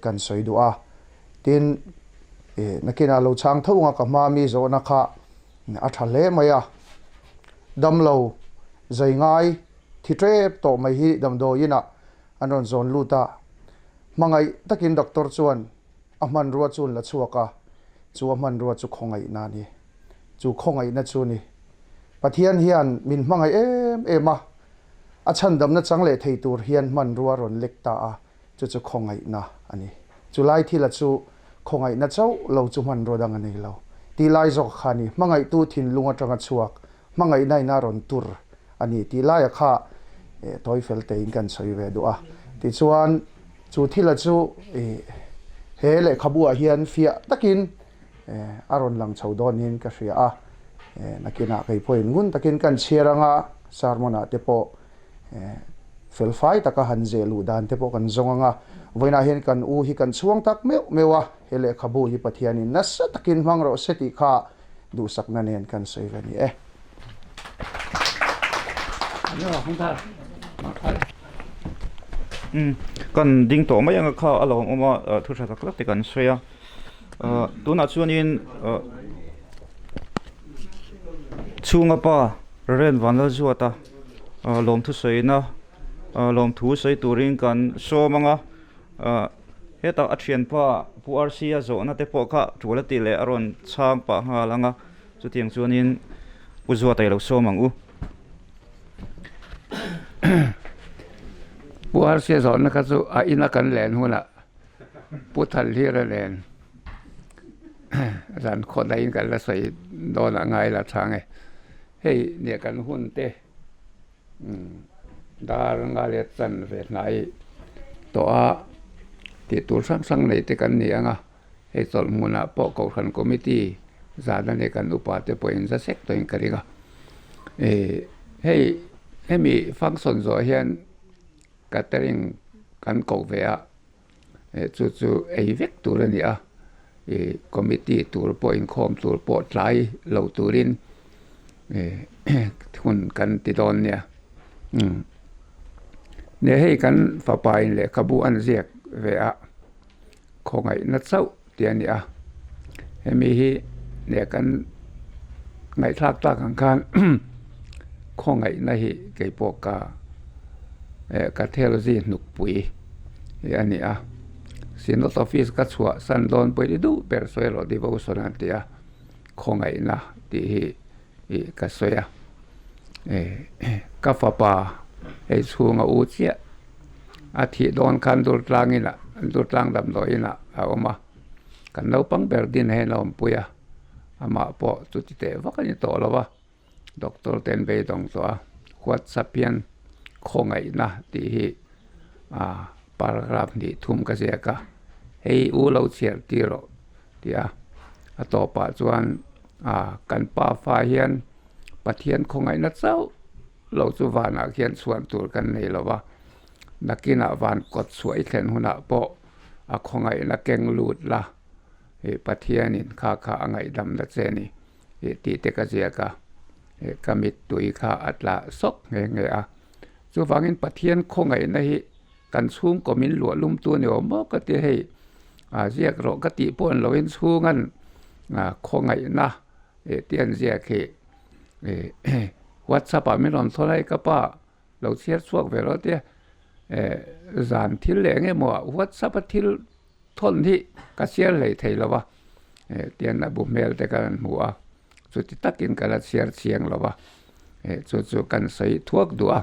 kan sawi duh a. Tin, nakinah lo chhang tho anga ka hma mi zawhna kha a tha hle mai a. Damlo zai ngai thi tep tawh mai hi damdawiin ah an rawn zawn lut a, hmangaih takin doctor chuan a hmanrua chu an la chhuak a, chu a hmanrua chu khawngaihna a ni. Chu khawngaihna chu ni. Pathian hian min hmangaih em em a, a chhandamna chang leh thei tur hian hmanrua a rawn lek ta a, chu chu khawngaihna a ni. Chu lai thila chu khawngaihna chauh lo chu hmanrua dang a nei lo. Tih lai zawk kha a ni. Hmangaihtu thinlung atanga chhuak hmangaihna in a rawn tur a ni tih laia kha tawi fel tein kan sawi ve duh a. Tichuan chu thila chu He lehkhabu ah hian fiah takin a rawn lang chho dawn niin ka hria a, nakinah kei pawhin ngun takin kan chhiar anga sermon ah te pawh felfai taka han zeh luh dan te pawh kan zawng anga, vawiinah hian kan u hi kan chhuang tak meuh meuh a, he lehkhabu hi Pathianin nasa takin hmang rawh se tih kha duhsakna nen kan sawi ve a ni e. Kan ding tawh mai anga kha a lo awm a, thu tha tak tak te kan sawi a, tunah chuanin chhunga pa Ren Vanlalzuata lawmthu sawina lawmthu sawi turin kan sawm anga hetah a thianpa Pu Rc-a zawhna te pawh kha tul a tih leh a rawn chhang pah nghal anga chutiang chuanin Pu Zuata i lo sawm ang u. Pu Rc-a zawhna kha chu a ina kan len hunah Pu Thalhlira nen zan khawt daihin kan la sawi dawn a ngai la chang e. Hei nia kan hun te dar nga leh chan ve hnai tawh a tih tur hrang hrang nei te kan ni ang a, hei chawlh hmunah pawh kohhran committee zan a nia kan upa te pawhin za sek tawhin ka ring a. Hei hemi function zawh hian catering kan koh ve a. Chu chu ei vek tur a ni a, ih committee tur pawh inkhawm tur pawh tlai lo turin ih hun kan ti dawn nia umm nia hei kan fapa in lehkhabu an ziak ve a khawngaihna chauh tih a ni a hemi hi nia kan ngaihthlak tak ang khan khawngaihna hi keipawh ka eh ka theology hnukpui hi a ni a synod office ka chhuah san dawn pawhin i duh ber sawi rawh devotion an ti a khawngaihna tih hi ih ka sawi a eh ka fapa hei chhunga u chiah a thih dawn khan durtlang inah durtlang damdawi inah a awm a kan naupang ber din hian a awmpui a amah pawh chuti teh vak a ni tawh lo va doctor te an beidawng tawh a whatsapp hian khawngaihna tih hi ah paragraph hnih thum ka ziak a hei u lo chhiar tir rawh tih a a tawpah chuan ah kan pafa hian Pathian khawngaihna chauh lo chu vanah khian chhuan tur kan nei lo va nakinah van kawt chhuah i thlen hunah pawh a khawngaihna keng lut la ih Pathianin kha kha a ngaihdamna che a ni ih tih te ka ziak a ih ka mittui kha a tla sawk nghe nghe a chuvangin Pathian khawngaihna hi kan chhungkaw min luah lum tu a ni awm maw ka ti a hei ah ziak rawh ka tih pawh an lo inchhungan ah khawngaihna ih tih an ziak hi ih whatsapp ah min rawn thawn a hei ka pa lo chhiar chhuak ve rawh tia eh zan thil leh eng emaw ah whatsapp a thil thawn hi ka chhiar hlei thei lo va eh tian a bu hmel te kan hmu a chuti takin ka la chhiar chiang lo va eh chu chu kan sawi thuak duh a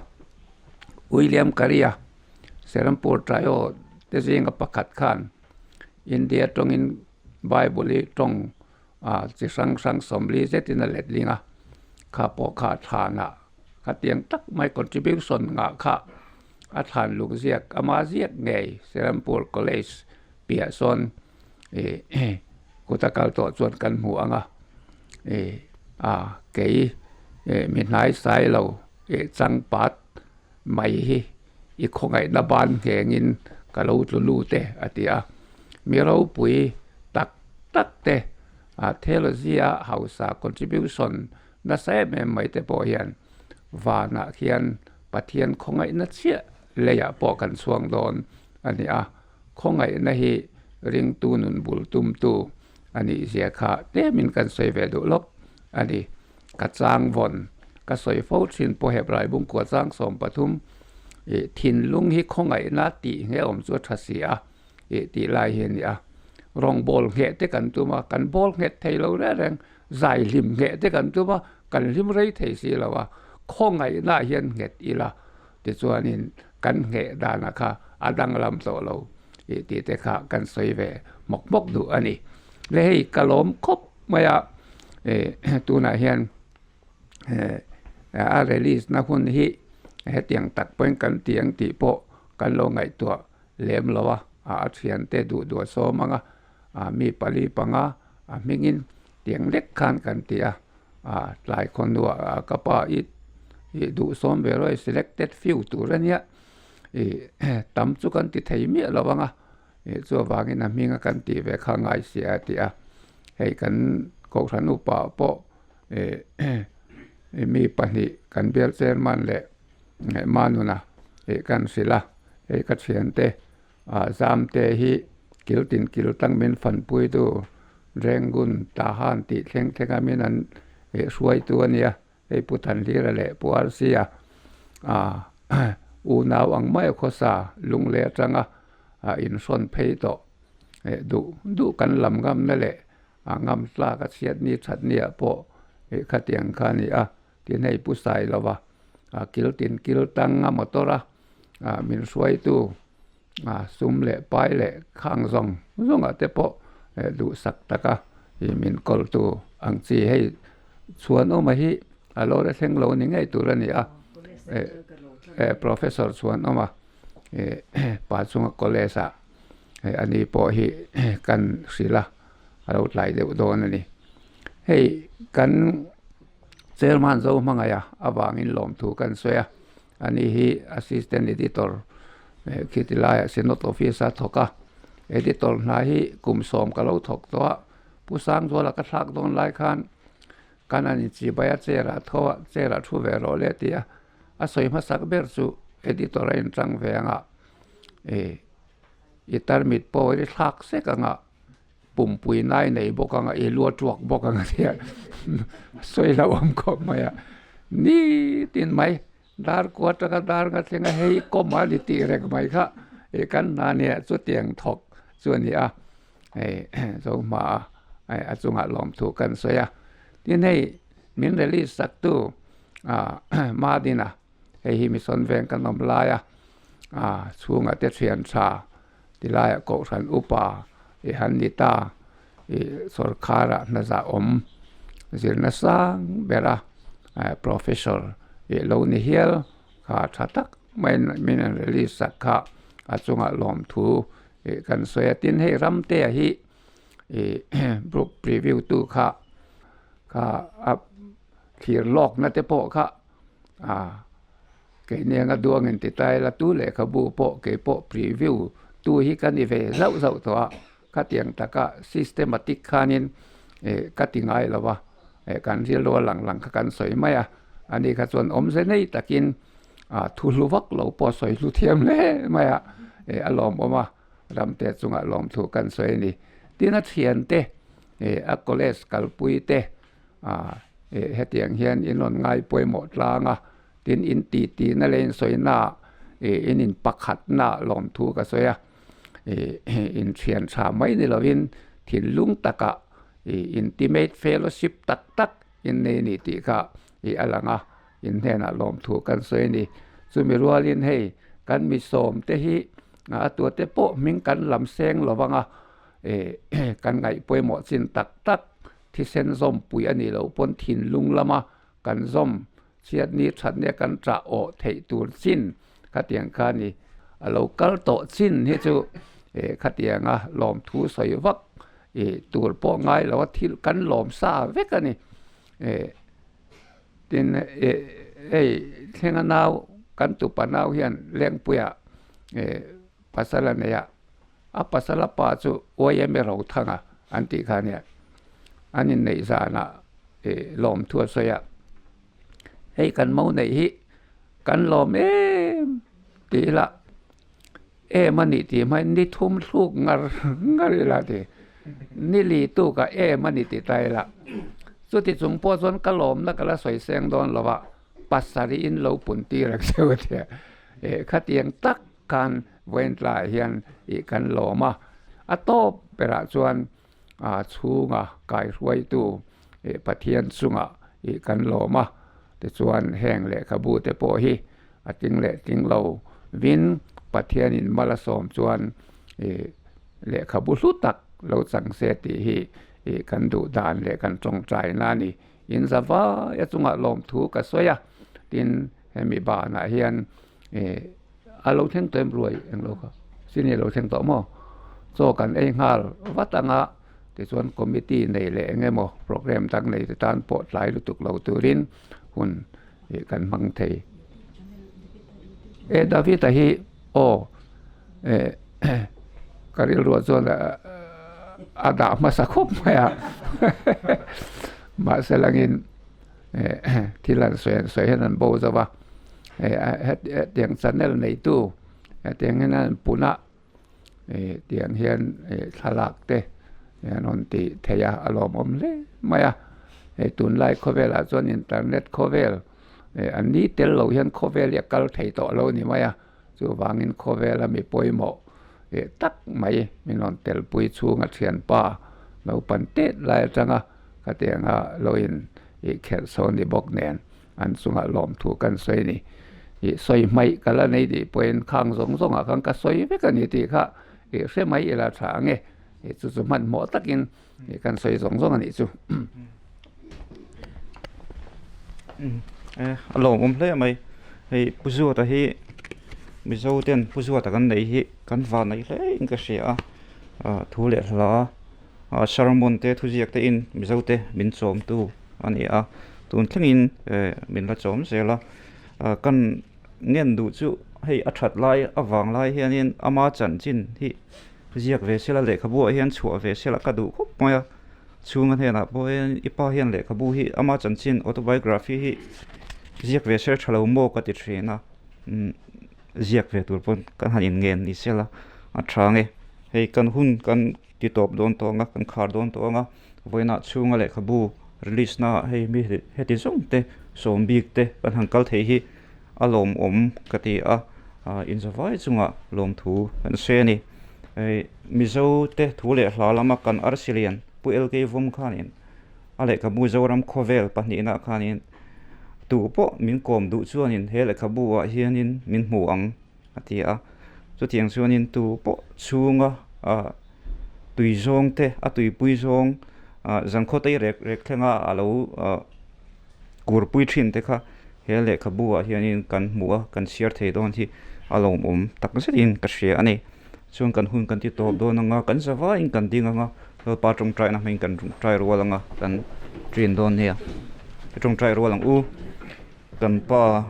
William Carey-a Serampur Trio te zinga pakhat khan India tawngin Bible hi tawng a chi hrang hrang sawmli zetin a letling a kha pawh kha a thlan ah khatiang tak mai contribution ngah kha a thlan luk ziak ama ziak ngei Serampur college piah sawn ih kuta kal tawh chuan kan hmu ang a ih a kei ih mi hnai sai lo ih changpat mai hi i khawngaihna ban nghengin ka lo tlu lut e a ti a mi ropui tak tak te ah theology a hausa contribution nasa em em mai te pawh hian vanah khian Pathian khawngaihna chiah leiah pawh kan chhuang dawn a ni a khawngaihna hi ringtu nun bul tumtu a nih zia kha tlemin kan sawi ve duh lawk a ni. Ka chang vawn ka sawi fo thin pawh Hebrai bungkua chang 13 ih thinlung hi khawngaihna tih nge awm chu a tha si a ih tih lai hi a ni a. Rawngbâwl ngheh te kan tum a, kan bâwl nghet thei lo reng reng, zai hlim ngheh te kan tum a, kan hlim rei thei si lo a, khawngaihna ah hian nghet ila tichuanin kan ngheh danah kha a danglam tawh lo ih tih te kha kan sawi ve hmawk hmawk duh a ni. Le hei ka lawm khawp mai a ih tunah hian eh a release na hun hi hetiang tak pawhin kan ti ang tih pawh kan lo ngaihtuah lem lo a. a thiante duh duh a sawm ang a, mi pali panga a hmingin tiang lek khan kan ti a, tlai khawnua ka pa i duh sawm ve rawh selected few tur a nia, tam chu kan ti thei miah lo ang a, chuvangin a hminga kan tih ve kha ngai sia a ti a, hei kan kohhran upa pawh mi pahnih kan bial chairman leh Manuna kan hrilh a, hei ka thiante Zamte hi kil tin kil tang min fanpuitu Rengun Tahan tih thleng thleng a min an hruaitu a nia, hei Pu Thanhlira leh Pu Arsia unau ang mai a khawsa lungleh atanga inhrawn phei tawh duh duh kan lam ngamna leh a ngam tlak a chhiat ni that ni ah pawh khatiang kha a ni a. Tin hei Pu Sailova kil tin kil tang a motor a min hruaitu sum leh pai leh khang zawng zawng ah te pawh duhsak taka min kawltu ang chi hei Chhuanawma hi a lo la thleng lo ni ngei tur a ni a Professor Chhuanawma pa chunga college ah ani pawh hi kan hrilh a a lo tlai deuh dawn a ni hei kan. Chairman zo hmangaih a avangin lawmthu kan sawi a, ani hi Assistant Editor khiti laiah Synod Office a thawk a, Editor hna hi kum sawm ka lo thawk tawh a, Pu Sangzuala ka thlak dawn lai khan kan an inchibai a chair ah tho a, chair ah thu ve rawh le ti a, a sawi hmasak ber chu Editor a inchang ve ang a, i tarmit pawh i thlak sek ang a. Pumpui nai nei bawk ang a, i lu a tuak bawk ang a tia sawi lo awm khawp mai a. Nitin mai dar kua atanga dar nga thleng a hei kawm a ni tih reng mai kha i kan hna nia chutiang thawk chu a ni a, hei Zohma a a chungah lawmthu kan sawi a. Tin hei min release sak tu Madina hei hi Mission Veng kan awm lai a, chhungah te thian tha Tilaiah Kohhran upa i han ni ta, i sawrkharah hna zah awm zirna sang bera professor i lo ni hial kha tha tak maiin min an release sak kha a chungah lawmthu i kan sawi a. Tin, hei Ramtea hi i book preview tu kha kha a thlir lawkna te pawh kha a Keini anga duangin ti ta ila tu lehkhabu pawh kei pawh preview tu hi ka ni ve zauh zauh tawh a, khatiang taka systematic khanin eh ka ti ngai lo va, eh kan rilru a lang lang kha kan sawi mai a, ani kha chuan awmze nei takin ah thu hlu vak lo pawh sawi hlu thiam hle mai a, eh a lawmawm a, ramte chungah lawmthu kan sawi a ni. Tin a thiante eh a college kalpui te ah eh hetiang hian in rawn ngai pawimawh tlang a. Tin, in tihtina leh in sawina ih in in pakhatna lawmthu ka sawi a, ih in thian tha mai ni lovin thinlung takah ih intimate fellowship tak tak in nei a ni tih kha ih a lang a, in hnenah lawmthu kan sawi a ni. Chumi rualin hei kan mi sawm te hi a tuate pawh hming kan lam seng lo vang a, ih kan ngaih pawimawh chin tak tak thisen zawmpui a nih loh pawn thinlung lama kan zawm Chhiat ni that nia kan ṭah awh theih tur chin khatiang kha ni. A lo kal tawh chin hi chu khatianga lawmthu sawi vak tur pawh ngai lo a, thil kan lawm sa vek a ni. Tin, hei thlenga nau kan tupa nau hian Lengpuia pasal a nei a, a pasal a pa chu YMA Rothanga an tih kha nia, an inneih zanah lawmthu a sawi a, hei kan mo neih hi kan lawm em tih ila em a nih tih hmain ni thum thluk ngar ngar ila ti, ni li tukah em a ni tih ta ila, chuti chung pawh chuan ka lawmna ka la sawi seng dawn lo va, pasarih in lo pun tir ang cheu a tia, khatiang tak khan vawiin tlaiah hian ih kan lawm a, a tawp berah chuan a chhunga kaihruaitu ih Pathian chungah ih kan lawm a, tichuan heng lehkhabu te pawh hi a tling leh tling lo vin Pathianin mal a sawm chuan ih lehkhabu hlu tak lo chang se tih hi ih kan duh dan leh kan tawngtaina a ni. In za vai a chungah lawmthu ka sawi a, tin hemi banah hian. A lo thleng tawh em ruai englo kha? Sini lo thleng tawh maw? Chaw kan ei nghal vat anga tichuan committee nei leh eng emaw programme dang nei te tan pawh tlai lutuk lo turin hun ih kan hmang thei. E David-a hi aw eh ka rilruah chuan a dah hmasa khawp mai a mahse langin eh thil an sawi an sawi hian an bo zo va eh hetiang channel neitu hetiang hian an pun a eh tiang hian eh thlalak te an rawn tih theih a a lawmawm hle mai a hei tunlai khawvelah chuan internet khawvel eh an ni tel lo hian khawvel hi a kal thei tawh lo a ni mai a chuvangin khawvela mi pawimawh eh tak mai min rawn telpui chhunga thianpa naupang tet lai atanga khatianga lo in ih khelh sawn ni bawk nen. An chungah lawmthu kan sawi a ni. Ih sawi hmaih ka la nei tih pawhin khang zawng zawngah khan ka sawi vek a ni tih kha ih hre mai ila tha ang e. Ih chu chu hmanhmawh takin ih kan sawi zawng zawng a nih chu. E a lawmawm hle mai. Hei Pu Zuata hi Mizo ten Pu Zuata kan neih hi kan van nei hle in ka hria a. Ah thu leh hla ah sermon te thuziak te in Mizo te min chawmtu a ni a tun thlengin eh min la chawm zel a ah kan ngen duh chu hei a that lai avang lai hianin ama chanchin hi ziak ve sela lehkhabu ah hian chhuah ve sela ka duh khawp mai a chhunga hnenah pawh hian i pa hian lehkhabu hi ama chanchin autobiography hi ziak ve sela tha lo maw ka ti thin a umm ziak ve tur pawn kan han inngen ni sela a tha ang e hei kan hun kan ti tawp dawn tawh ang a kan khar dawn tawh ang a. Vawiinah chhunga lehkhabu release na ah hei mi heti zawng te sawm bik te kan han kal thei hi a lawmawm ka ti a ah inzavai chungah lawmthu kan sawi a ni. Hei Mizo te thu leh hla lama kan arsi lian Pu LK Vawm khanin a lehkhabu Zoram khawvel pahnihna khanin tu pawh min kawm duh chuanin he lehkhabu ah hianin min hmu ang a ti a chutiang chuanin tu pawh chhunga ah tui zawng te a tuipui zawng ah zangkhaw te rek rek thlenga a lo ah kurpui thin te kha he lehkhabu ah hianin kan hmu a kan chhiar thei dawn hi a lawmawm tak zetin ka hria a ni chuan kan hun kan ti tawp dawn anga kan za vaiin kan ding anga lalpa tawngtaina hmangin kan tawngtai rual anga kan ṭin dawn nia tawngtai rual ang u kan pa.